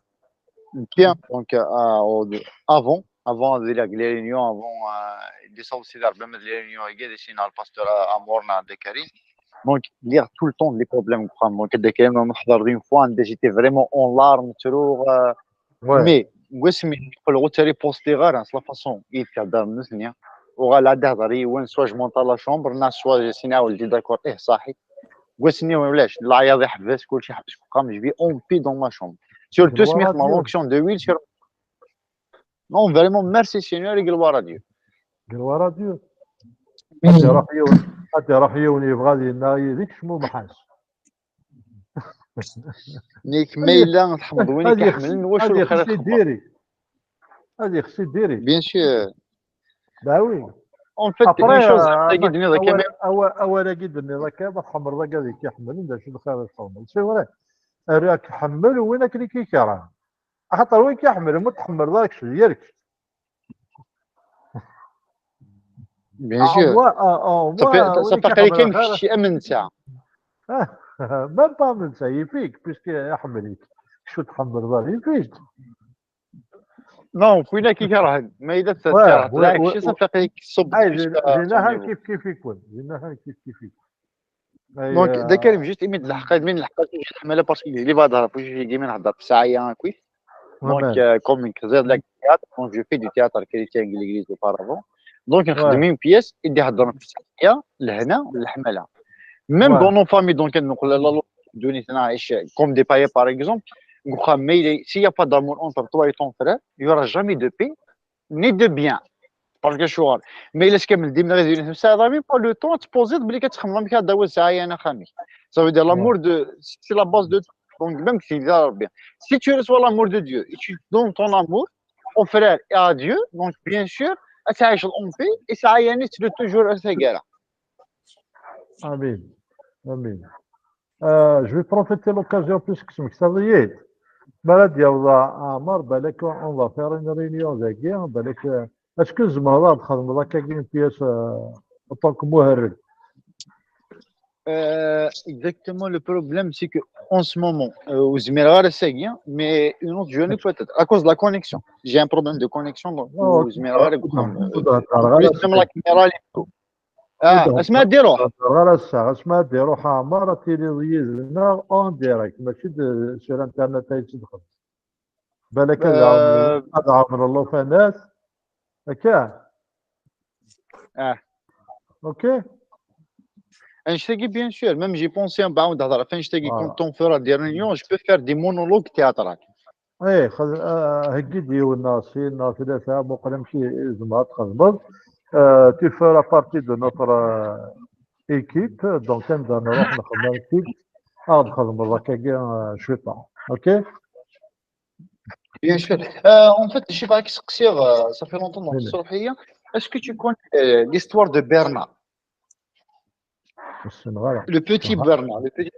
bien, donc, euh, au- avant, avant de la, les réunions, avant, euh, de sortir de la réunion, il y a des signes, le pasteur, euh, Amour, na, de Karim. Donc, il y a tout le temps des problèmes. Donc, de Karim, on a une fois, j'étais vraiment en larmes, trop, euh, Ouais. Mais, wasmi نقول غير تري بوستي غير، c'est la façon يتهضر الناس نيا. وغا لا تهضر يوان، soit je monte à la chambre، نا soit je signe، ولدي d'accord، ايه صاحي. Wasmi ولاش، العياط يحبس، كلشي يحبس، قام je vis en paix dans ma chambre. Surtout سميت ma fonction de huile sur. Non, vraiment, merci Seigneur, يقول ورا Dieu. قال ورا Dieu. غادي يروح يوم، غادي يروح يوم يبغى يدينا يديك شمو محاش. نيك ما إلا تحمض وين كيحملن، واش هذه الخير خصي تخبر؟ ديري. هذه خصي ديري. Bien sûr. Bah oui. En fait, Après, une chose, euh, حتى قد نيضا كمان. أول أول أول قد نيضا كان ما تحمر ذاك هذيك يحمل، لا شو الخير يتحمل. C'est vrai. راك حمل وين كلي كي كرا. خاطر وين كيحمل ما تحمل ذاك شو يرك. Bien sûr. Moi, euh, euh, صافي moi, صافي قال كاين شي أمن ساعة. Même pas من ça يفيك، puisque يحملك. شو تحمل ذاك يفيك. Non, فينا كي كرهن ما إذا تكره طلع شي صافي قال لك صب. جيناها كيف كيف يكون، جيناها كيف كيف يكون. Donc, ذا كريم، juste إيميت الحق، من الحق تحمل parce que je vais pas dans la position qui من هضر ساعة كويس. Donc, euh, comme كزير لك théâtre, donc je fais du théâtre chrétien avec l'église auparavant. Donc نخدم une pièce يدي يهضر في ya lehna d leḥmala. Même dans nos familles, donc, ad neqqel la ddunit neɛic comme des païens, par exemple, deg uxxam, ma yella, s'il y a pas d'amour entre toi et ton frère, il y aura jamais de paix ni de bien. Parce que acuɣer, ma yella s kamel d imenɣi d yunit, ça n'arrive pas le temps ad tpoziḍ belli ad txemmmeḍ amek ad d-tawiḍ sɛaya n axxam-ik. Ça veut dire l'amour de, c'est la base de tout. Donc, même si Dieu, si tu reçois l'amour de Dieu et tu donnes ton amour au frère et à Dieu, donc bien sûr, ad tɛiceḍ en paix et sɛaya-nni tetteddu toujours ar taggara. Amin. Amin. Euh, je vais profiter de l'occasion puisque c'est Mixavier. Malade, il y a Amar, ben, on va faire une réunion, ben, est-ce que je m'en vais une pièce euh, en tant que muharrir? Euh, exactement, le problème, c'est que en ce moment, euh, au Zmirara, c'est bien, mais une autre journée peut-être, à cause de la connexion. J'ai un problème de connexion, donc au Zmirara, la caméra, ah, اسمع ديرو. غير الساعة، اسمع ديرو، حامر، تيلي ضيزنا en direct، ماشي sur internet. بالك هذا عامل الله فناس. هكا. اه. اوكي. Anect-agi, bien sûr, même j'ai pensé en بعد هضره في anect-agi, quand ton frère a des réunions, je peux faire des monologues théâtrales. ايه، خذ آه، هكي ديونا سين ثلاثة مقرم شي زعما تخدمض. آه، tu feras partie de notre euh, équipe, donc نبدا نروح نخدم كي اه نخدم هكاكي شويطه. اوكي. Bien sûr. Euh, en fait, je sais pas, ça fait longtemps, donc, est-ce que tu connais euh, l'histoire de Bernard? Le petit Bernard, le petit.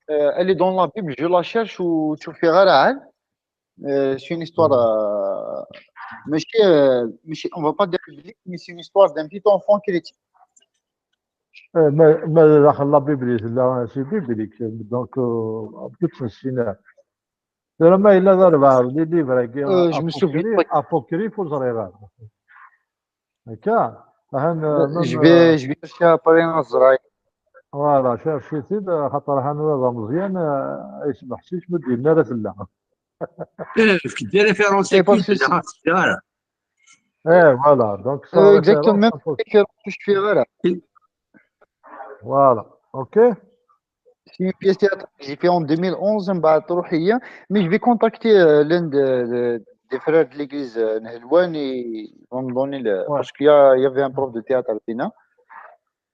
Euh, elle est dans la Bible, je la cherche ou tu fais euh, c'est une histoire. Euh, mais, euh, mais on va pas dire biblique, mais c'est une histoire d'un petit enfant chrétien. ما ما داخل لا بيبلي لا سي بيبليك دونك كنت نسينا. ما الا ضربه لي ليفر Euh, je me souviens pas. ابوكريف وزريغه هكا. Je vais, je vais chercher après un زراير. Voilà, شيرشيتي خاطر هانو هذا مزيان. يسمح سيش ما ديرنا لا فلا. في دي ريفيرونس. ايه voilà, donc exactement, même référence. Voilà, ok. C'est une pièce théâtrale que j'ai fait en deux mille onze, mais je vais contacter euh, l'un de, de, des frères de l'église euh, Nhelwan et ils vont me donner le. Parce qu'il y, a, il y avait un prof de théâtre à Pina.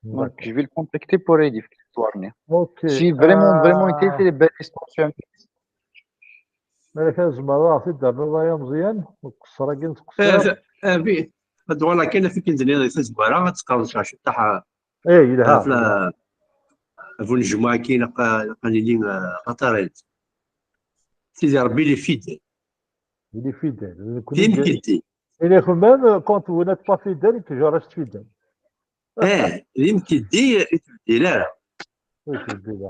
Donc, je vais le contacter pour aider l'histoire. Ok. J'ai vraiment, vraiment été fait des belles histoires sur un ملك زعما راه في الدار نضايا مزيان وقصر كي نتقصر. اه في هاد ولا كاين في كنزني في الزباره غتقرا شي طاح. ايه لا. في الجمعه كاين قال لي قطرين. سيدي ربي لي فيدال. لي فيدال. لي مكدي. الا كون ميم كونت فو نيت با فيدال كو جو ريست فيدال. اه لي مكدي يتبدل لا.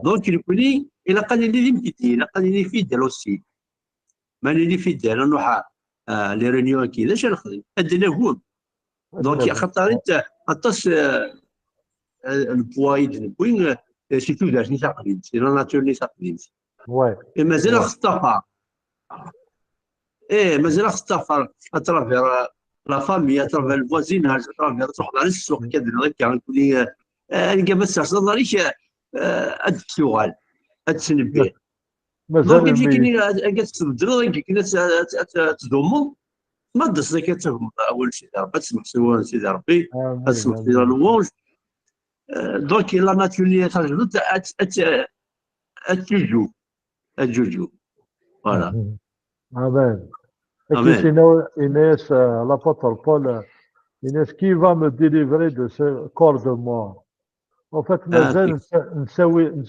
دونك يقول لي الا قال لي لي مكدي الا قال لي لي فيدال اوسي. ماني لي فيدال نروح لي ريونيون كي لاش نخدم ادنا هون. دونك خاطر انت اطاس البوايد نبوين سي تو دارتني تقليد سي لا ناتور ني تقليد. وي. مازال خطافه. ايه مازال خطافه اترافير لا فامي اترافير الفوازيناج اترافير تروح على السوق كذا هكا نقول لي انا كما تستعصد عليك هاد السؤال هاد السنبيه. دونك يمشي كاين كتبدل كاين تضمن ما تدومون اول شيء راه تسمح سوى سيدي ربي تسمح سيدي لوونج. دونك لا ناتور اللي تجبد اتجوجو اتجوجو. فوالا. امين. امين. Inès, l'apôtre Paul, Inès, qui va me délivrer de ce corps de mort? En fait, مازال نساوي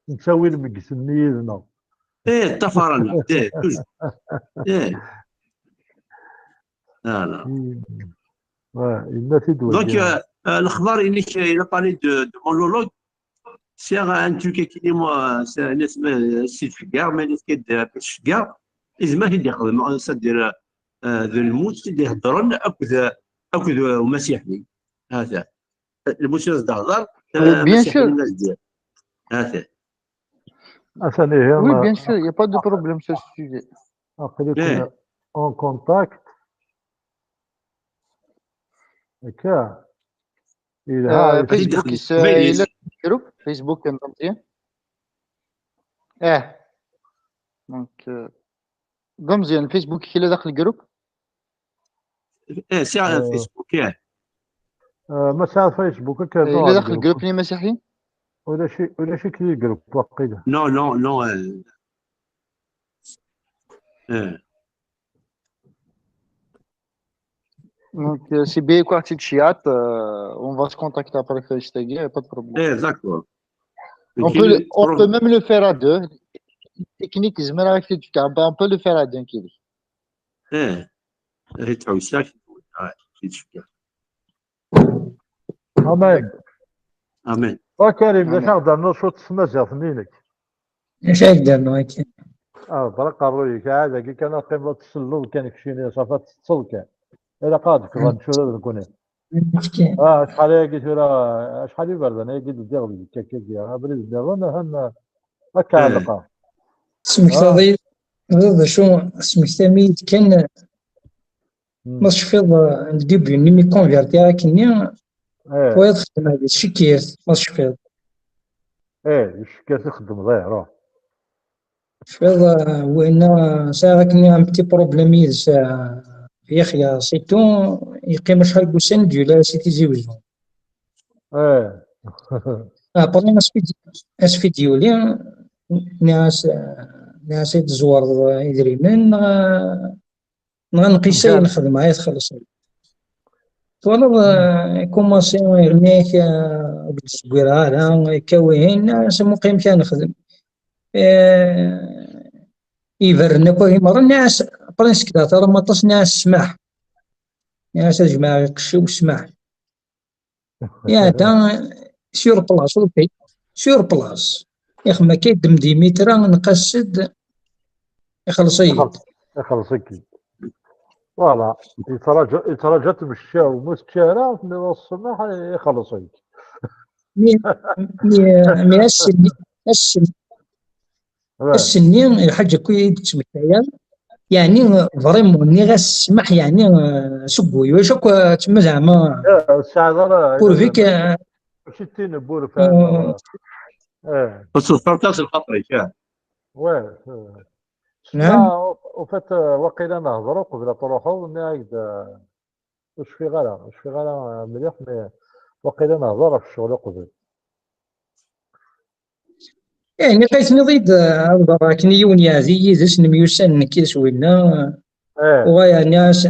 نساوي المقس يدنا. ايه الطفرنا ايه توجور. ايه. فوالا. وي. دونك الاخبار اللي الا بارلي دو دو مونولوج. سي ان تروك كي مو سي سي فيغار مي لي كيد شكار. اذا ما كيدي يخدم سادير ذو الموت كيدي يهضرن اكد اكد ومسيحي. هذا الموت يهضر. بيان سور. هذا. اثاني هي. Oui, bien sûr, il n'y a pas de problème sur ce sujet. اقدر اون كونتاكت. Akka. Ah, Facebook, il y a le groupe Facebook, donc, eh. Donc, euh, donc, il y a un Facebook qui est dans le groupe. Eh, c'est un Facebook, eh. Ma tesɛiḍ Facebook, akka. Il est dans le groupe. Ni Masahi. Ulac-ik di groupe, waqila. Non, non, non. Euh... Eh. Donc, euh, c'est bien quoi, tu chat, euh, on va se contacter après Facebook, il n'y a pas de problème. Eh, d'accord. On peut, le, on peut même le faire à deux. Technique, on peut le faire à deux. Eh, Amen. Amen. A Karim, d acu aɣ-d-ternuḍ cwiṭ s tmaziɣt-nni-inek? Acu ay d-rnu akka? Ah, ḍra aqerruy-ik, ɛad agi kan ad teqqimeḍ ad tselleḍ kan keččini, ṣafi ad teṭṭseḍ kan. Ilaq ad d-kḍen tura d nekni. Ah, acḥal ayagi tura, acḥal iberdan ayagi d-ddiɣ deg akka-agi, abrid nniḍen, ahan akka ɛellqeɣ. Tesmektaḍ-iyi, d acu, tesmektam-iyi-d kan, ma tecfiḍ, le début-nni mi convertiɣ akkenni, wayeḍ xedmeɣ di tcekkirt, ma tecfiḍ. Eh, di tcekkirt i txeddmeḍ, eh, ruḥ. Tecfiḍ, winna, sɛiɣ akkenni un petit problème yid-s, Yaxya, c'est tout, yeqqim acḥal n wussan d-yuli si Tizi Wezzu. Eh. Après, asfi d-yuli, nniɣ-as, nniɣ-as ad d-tezwareḍ idrimen, neɣ, neɣ nqis ayen xedmeɣ, ay txellṣeḍ. Twalaḍ, ikumaṣi, yerna-k, ur d-zewwireɣ ara, akka wihin, nniɣ-as, amuqi amek ara nexdem. Eh, iberren akk agi merra, nniɣ-as, après, nsekda ṭara maṭas, nniɣ-as, ssmaḥ. Nniɣ-as, ad jemɛeɣ iqecciw, ssmaḥ. Iɛedda sur place, ur pay, sur place. Ixem akka yeddem-d imitra, nqas-d, ixelleṣ-iyi-d. Ixelleṣ-ik-id. Voilà. Yettraǧa, yettraǧa tmecci, ma tečči ara, tenniḍ-as ssmaḥ, ixelleṣ-ik. Mi, mi, mi ass-nni, ass-nni, ass-nni, lḥaǧa akk i d-ttmektaya, yeɛni, vraiment, nniɣ-as ssmaḥ, yeɛni, seg wul, ulac akk, ttemma zeɛma, ur tesɛiḍ ara, ur bik, mačči d tin n wurfan. Ur teḍfireḍ ara s lxaṭer-ik, ah. Ouais. Naɛam. Au fait, waqila nehḍer uqbel ad truḥeḍ, nniɣ-ak-d, ur cfiɣ ara, ur cfiɣ ara mliḥ, mais waqila nehḍer ɣef ccɣel uqbel. Ih, nniɣ-ak, tenniḍ-iyi-d, ad ḍerreɣ akken i yiwen yeɛdi yid-s, nemyussan nekk d winna. Uɣa, yeɛni, as-,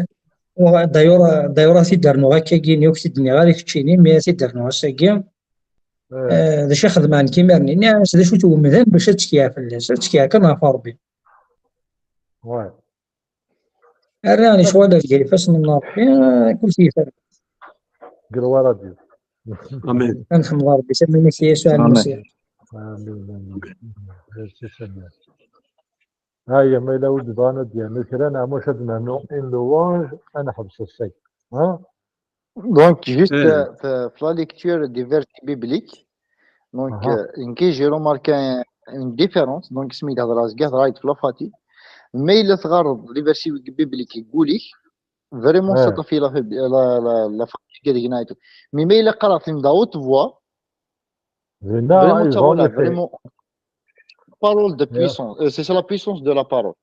uɣa, d'ailleurs, d'ailleurs, ad t-id-rnuɣ akkagi-nni, ur k-t-id-nniɣ ara keččini, mi ad t-id-rnuɣ ass-agi. Eh, d acu i xedmeɣ nekk imir-nni? Nniɣ-as, d acu twemdem bac ad ttekkiɣ fell-as? Ad ttekkiɣ kan ɣef Ṛebbi. Ouais. Rriɣ lecɣal ar gar ifassen n Ṛebbi, eh, kulci yefra. Deg lwaradyu. Amin. Ad nḥemd Ṛebbi, s amin-ik Yasuɛ Lmasiḥ. Amin, amin. Merci Seigneur. Aya, ma yella ur d-bɣan ad d-yernu kra, neɣ maca ad nernu une louange, ad neḥbes ass-agi. Ha? Donc, juste, euh, f-, f la lecture des versets bibliques, donc, euh, nekk, j'ai remarqué un-, une différence. Donc, asmi d-hedreɣ, zgiɣ hedreɣ-d f la fatigue. Ma yella teɣɣareḍ les versets bibliques deg wul-ik, vraiment, ça te fait la, la, la, la fatigue, deg-neɣ et tout. Mais ma yella qqareɣ-ten à haute voix, dinna, vraiment, vraiment, parole de puissance. Euh, c'est ça la puissance de la parole.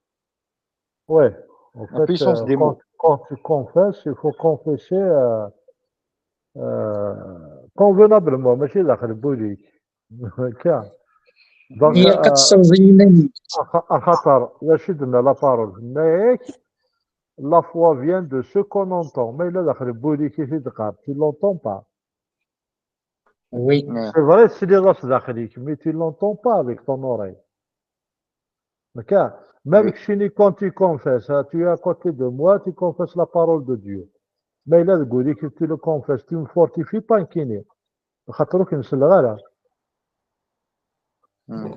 Ouais. En fait, euh, quand, quand tu confesses, il faut confesser, euh, euh, convenablement, mačči daxel n wul-ik. Akka. Donc, ilaq ad tesserẓeḍ iman-ik. Axa-, axaṭer, d acu i d-tenna la parole? Tenna-yak, la foi vient de ce qu'on entend. Ma yella daxel n wul-ik i t-id-qqar, tu l'entends pas. Oui. C'est vrai, tesliḍ-as daxel-ik, mais tu l'entends pas avec ton oreille. D'accord? Même keččini, quand tu confesses, hein, tu es à côté de moi, tu confesses la parole de Dieu. Ma yella deg wul-ik, tu le confesses, tu ne fortifies pas nekkini. Xaṭer ur k-selleɣ ara.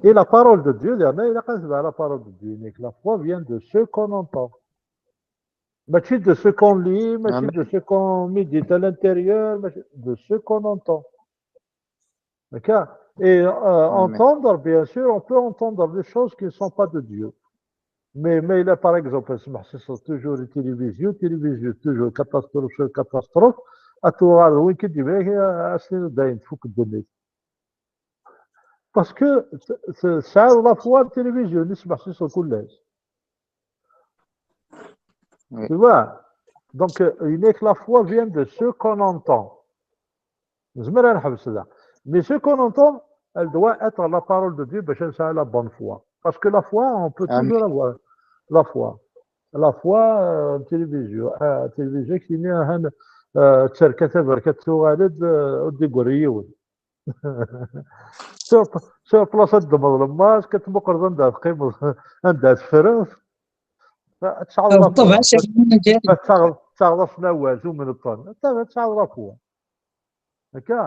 Et la parole de Dieu, yerna ilaq ad tebɛ la parole de Dieu. La foi vient de ce qu'on entend. Mačči de ce qu'on lit, mačči de ce qu'on médite à l'intérieur, mačči de ce qu'on entend. D'accord? Et, euh, entendre, bien sûr, on peut entendre des choses qui ne sont pas de Dieu. Mais, mais là, par exemple, c'est toujours les télévisions, télévision, toujours catastrophe sur catastrophe. ad tuɣal d win k-id-yebra, as-tiniḍ dayen tfuk ddunit. Parce que t- t- tesɛiḍ la foi, télévision, nisbeḥ si sur kullec. Oui. Tu vois? Donc, euh, il n'est que la foi vient de ce qu'on entend. Nezmer ad neḥbes da. Mais ce qu'on entend, elle doit être la parole de Dieu, باش نسعى la bonne foi. Parce que la foi, on peut Amen. toujours avoir la foi. La foi, euh, télévision, euh, télévision qui n'est un, euh, تركة بركة تغالد، euh, ودي قريون. Sur, sur place ad d-tmeḍ lemmas, ad tmuqleḍ anda teqqimeḍ, anda teffreḍ. Ad tesɛuḍ la foi. Ṭṭbeɛ, Caɛban, Ad tesɛuḍ, ad tesɛuḍ asnawal, tumen ṭṭan. Ad tesɛuḍ la foi. Akka.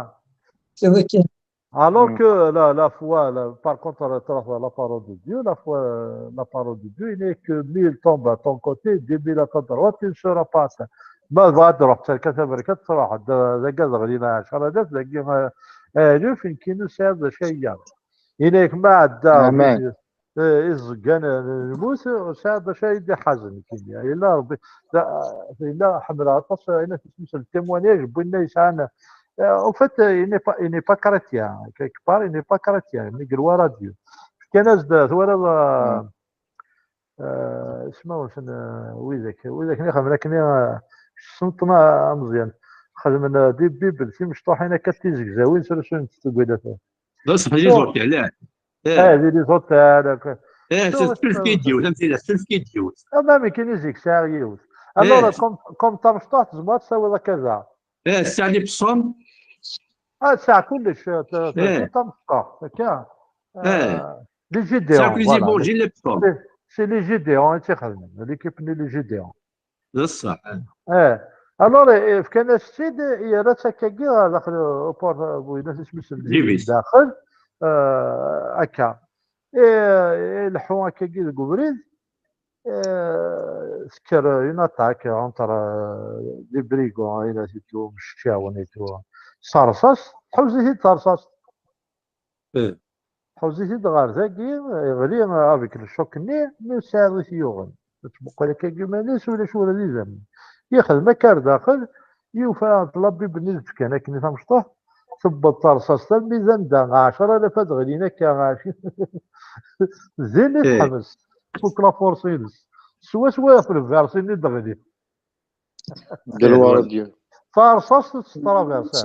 Tura kan. Alors Mm. que la, la foi, la, par contre, la, la, la parole de Dieu, la foi, la parole de Dieu, il n'est que mille tombent à ton côté, dix mille à ta droite, tu ne seras pas atteint. Ma tebɣa ad truḥ tterka taberkat, truḥ, d- dagi ad ɣlin ɛecra alaf, dagi, eh, aluf, nekkini ur sɛiɣ d acu ay iga. Ini-ak ma ɛedda Amen. eh, iẓeggan, eh, n lmut, ur sɛiɣ d acu ay d-iḥazen nekkini. Yella Rebbi, da- yella ḥemmleɣ aṭas, eh, ayen isem-is le témoignage n winna yesɛan, eh, en fait, eh, il n'est pas, il n'est pas chrétien, quelque part, il n'est pas chrétien, mi yelwa radio. Fkan-as-d, twalaḍ, eh, eh, ismawen-nsen, eh, widak, widak-nni xedmen akken, eh, ssneḍ-ten a Meẓyan. Xedmen, eh, di Bible, timecṭuḥin akka d tizegzawin, srusuyen-tent deg wilat. D aṣeḥ, les hôtels, eh. Eh, di les hôtels, akka. Eh, Tura tefka-d yiwet, am tira, tefka-d yiwet. Ah, même kan zik sɛiɣ yiwet. Alors, Eh. comme, comme tamecṭuḥt, tzemreḍ ad tawiḍ akka da. Eh, tesɛa les psaumes. Ah, tesɛa kullec, eh, t- t- Eh. d tamecṭuḥt, akka. Eh. Eh, les Tesɛa Gédéons, les voilà. évangiles, les psaumes. C'est, c'est les Gédéons i tt-ixedmen, l'équipe-nni les Gédéons. D ṣṣeḥ. Eh. Alors, eh, fkan-as-tt-id, yerra-tt akkagi ɣer daxel, eh, au port, eh, bu-, yella isem-is n Ǧib-is. daxel, eh, akka. Eh, ileḥḥu akkagi deg ubrid, eh, tekker une attaque entre, eh, des brigands, il a dit, meccawen et tout. S rrṣaṣ, tḥuz-it-id s rrṣaṣ. Eh. Tḥuz-it-id ɣer dagi, iɣli avec le choc-nni, mi ur tesɛiḍ i t-yuɣen. Tettmuqul akka deg iman-is, ulac ula d idammen. Yexdem akka ar daxel, yufa la Bible-nni d-fkan akken i tamecṭuḥt, tewweḍ terṣaṣt almi d anda ɛecra alaf ad ɣlin akka, din i Eh. teḥmes. Tfuk la force-ines. Swaswa ɣef le verset-nni d-ɣli. Gloire à Dieu. Terṣaṣt tetraverse.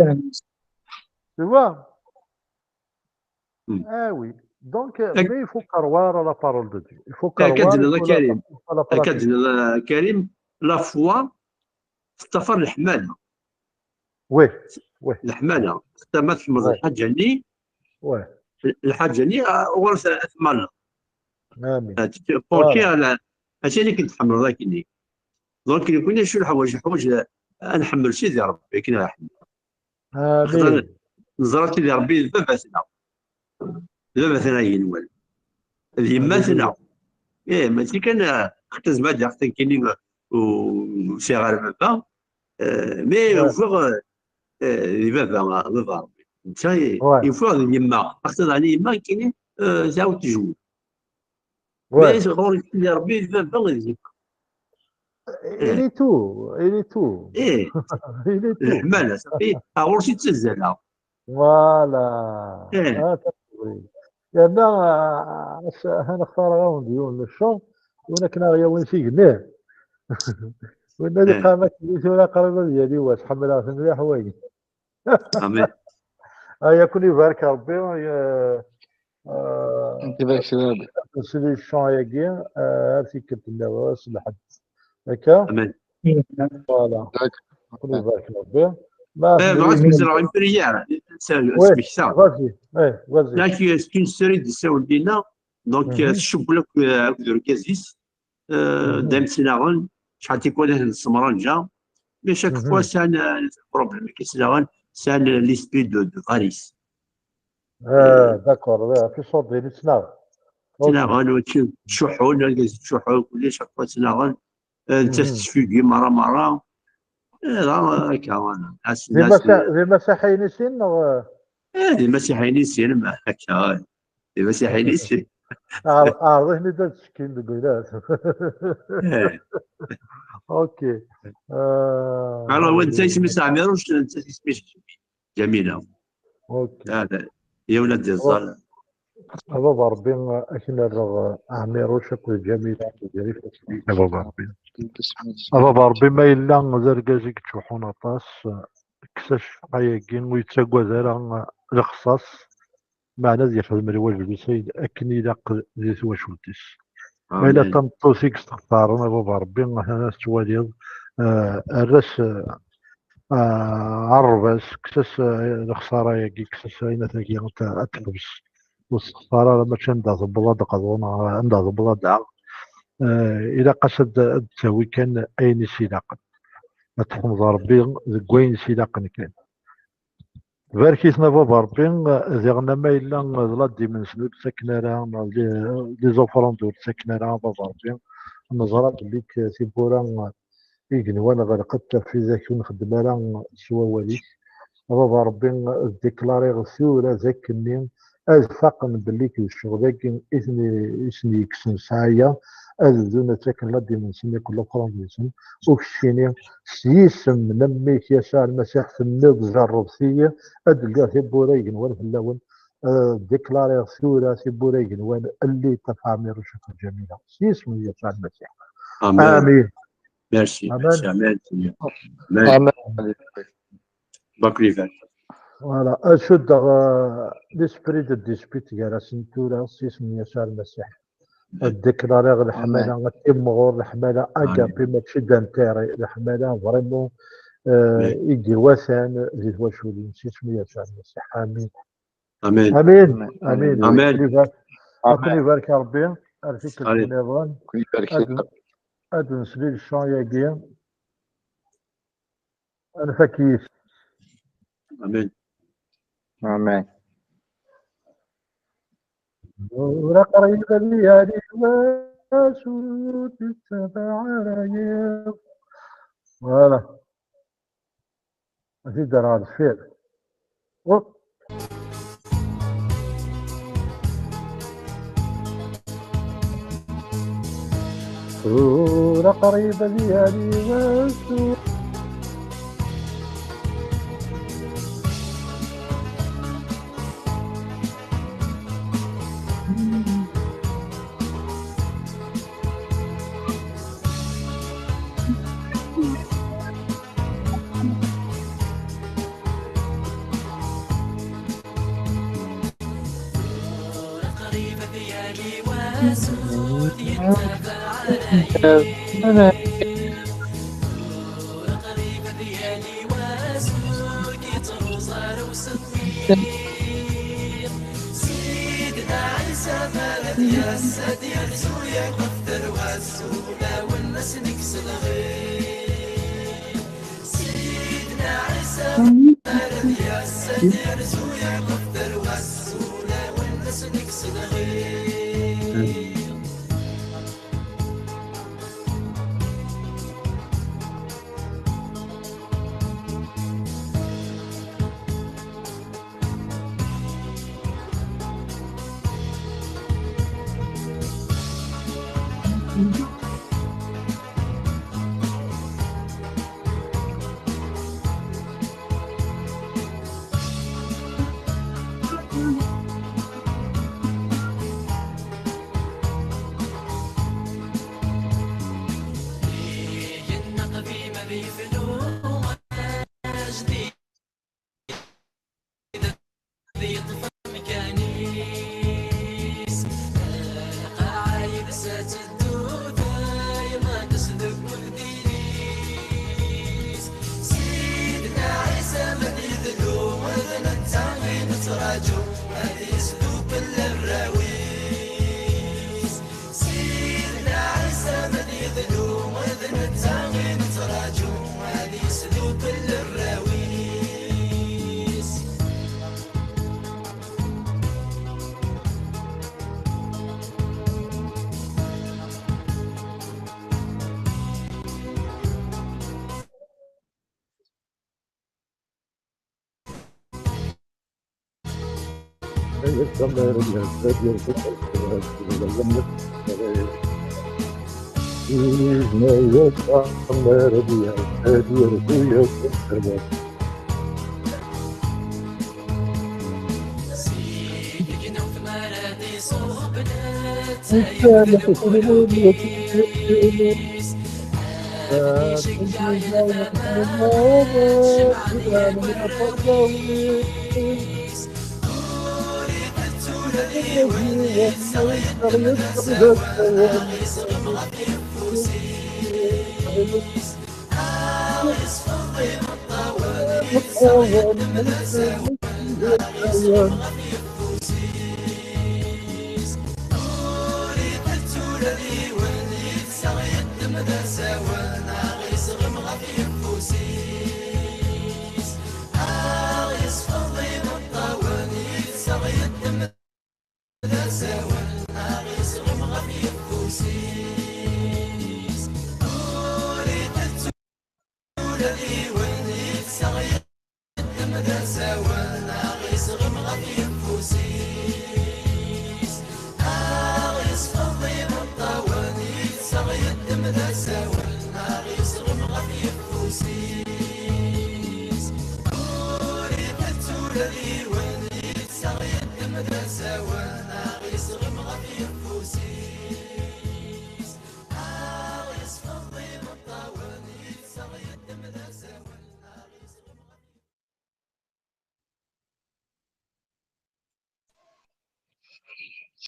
Tu vois? Hmm. Ah oui. Donc, euh, Ak- mais il faut croire à la parole de Dieu. Il faut Akka croire, il d-tenniḍ a faut Karim. la, faut la Akka pratiquer. d-tenniḍ a Karim, la foi teṭṭafar leḥmala. Oui, oui, Leḥmala. Xaṭer ma tḥemmleḍ Ouais. lḥaǧa-nni, oui. lḥaǧa-nni, ah, ɣur-s ad tmalleḍ. Amin. Ah, tu te penches à la, akken akken tḥemmleḍ akkenni. Donc, nekkni acu neḥwaǧ? Neḥwaǧ ad nḥemmel Sidi Ṛebbi akken ara ḥemmel. Amin. Neẓra Sidi Ṛebbi d baba-tneɣ. D baba-tneɣ agenwal. D yemma-tneɣ. Eh, mačči kan, ah, xaṭer zma d-aɣ-tenkini, ur sɛiɣ ara baba. Eh, mais Ouais. ufiɣ, eh, eh, di baba, baba Ṛebbi. Netta, Ouais. ufiɣ d yemma. Xaṭer daɣen yemma nekkini, eh, tɛawed tejwed. Ouais. Mais ɣur-k Sidi Ṛebbi d baba d yemma. Il est tout, il est tout. Eh, Il est tout. leḥmala, safi, ah, ɣur-s i ttazzaleɣ. Voilà. Eh. Ah, ça, oui. Yerna, ah, ass-, ha nextar-awen-d yiwen n ccer, win akken ara yawin s igenni. Winna di Eh. qama-k di tura qrib ad yali wass, ḥemmleɣ-ten mliḥ wagi. Amin. Ay, ad ken-ibarek Ṛebbi, eh, eh, Anta d aksir Ṛebbi. solution-agi, eh, ar tikkelt nniḍen, s lḥedd. Akka? Amin. Voilà. D'accord. Ad ken-ibarek Ṛebbi. Ma Eh, bɣiɣ ad kem-ẓreɣ une prière. Oui, Asmekta. Vas-y, eh, vas-y. Là, qui est une série de Saoudina, donc, Mhm. euh, tcewwel akk, euh, akked urgaz-is, euh, Mhm. dayem ttnaɣen, acḥal tikwal ad ten-ssemranǧa, mais chaque Mhm. fois, sɛan, euh, problème, akken ttnaɣen, sɛan, euh, l'esprit de, de varice. Ah, d'accord, ouais, fi ṣṣur-din i ttnaɣen. Ok. Ttnaɣen, ttcuḥḥun, argaz ttcuḥḥun, kulli chaque fois ttnaɣen, euh, netta Mhm. tettfigi merra, merra. Eh, dɣa, akka, voilà. As-, D as- imasa-, d imasiḥiyen i sin, neɣ? Eh, d imasiḥiyen i sin, ma akka, d imasiḥiyen i sin. Ɛer- Ɛreḍ-iten-id ad ttekkin deg wilas. Eh. Ok. Euh, Alors, wa netta isem-is Ɛmiruc, netta isem-is Ǧamila. Ok. Hada, yiwen ad d-iẓẓal. A baba Ṛebbi, akken rreɣ Ɛmiruc akked Ǧamila, a baba Ṛebbi. A baba Ṛebbi, ma yella d argaz i yettcuḥḥun aṭas, kkes aceffeq-agi, ur yettagad ara lexṣaṣ, meɛna ad yexdem lwajeb-is akken ilaq di twacult-is. Ma yella d tameṭṭut i yestextaren, a baba Ṛebbi, atan ad tettwaliḍ, eh, err-as, eh, ah, ɛerreb-as, kkes-as, eh, lexṣara-agi, kkes-as ayen atagi ad t-, ad teḥbes. Ur tessexṣar ara, mačči anda tewweḍ ad d-qḍu neɣ anda tewweḍ ad d-aɣ. Eh, ilaq-as ad d-, ad d-tawi kan ayen i s-ilaqen. Ad teḥmeḍ Ṛebbi deg wayen i s-ilaqen kan. Barek-iten a baba Ṛebbi, diɣen ama yella d la dîme-nsen ur d-ttaken ara, les, les offrandes ur d-ttaken ara a baba Ṛebbi. Neẓra belli k-, tiwwura igenwan ɣelqent ɣef widak ur nxeddem ara s wawal-ik. A baba Ṛebbi, ddiklariɣ tura d akkenni ad faqen belli d ccɣel-agi i ten-, i sen-yekksen ssɛaya, ad bdun ad ttaken la dîme-nsen yakk l'offrande-nsen. U keččini, s yisem n Mmi-k Yacuɛ Lmasiḥ, tenniḍ: "Jerrebet-iyi", ad d-lliɣ tiwwura igenwan fell-awen. Eh, ddiklariɣ tura tiwwura igenwan, llit ɣef Ɛmiruc akked Ǧamila. S yisem n Yacuɛ Lmasiḥ. Amen. Amin. Merci. Amen. Merci. Amen, Seigneur. Amen. Amen. Bac les vaches. Voilà. Ad cuddeɣ, eh, l'esprit de dispute gar-asen tura s yisem n Yacuɛ Lmasiḥ. Ad ddiklariɣ leḥmala, ad timɣur leḥmala agape, mačči d'intérêt, leḥmala vraiment, eh, Amen. i d-iwatan di twaculin, s yisem n Yacuɛ Lmasiḥ. Amin. Amen. Amin. Amen. Amin. Amen. Ad ken-ibar-, ad ken-ibarek Ṛebbi, ar tikkelt Allez. nniḍen. Kun ibarek. Ad, ad nsel i leccan-agi. Ad nfak yis. Amen. Amen. Tura qrib ad yali wass ur d-yettabaɛ ara yiḍ. Voilà. Ad t-id-rreɣ deffir. Hop. Tura qrib ad yali wass ur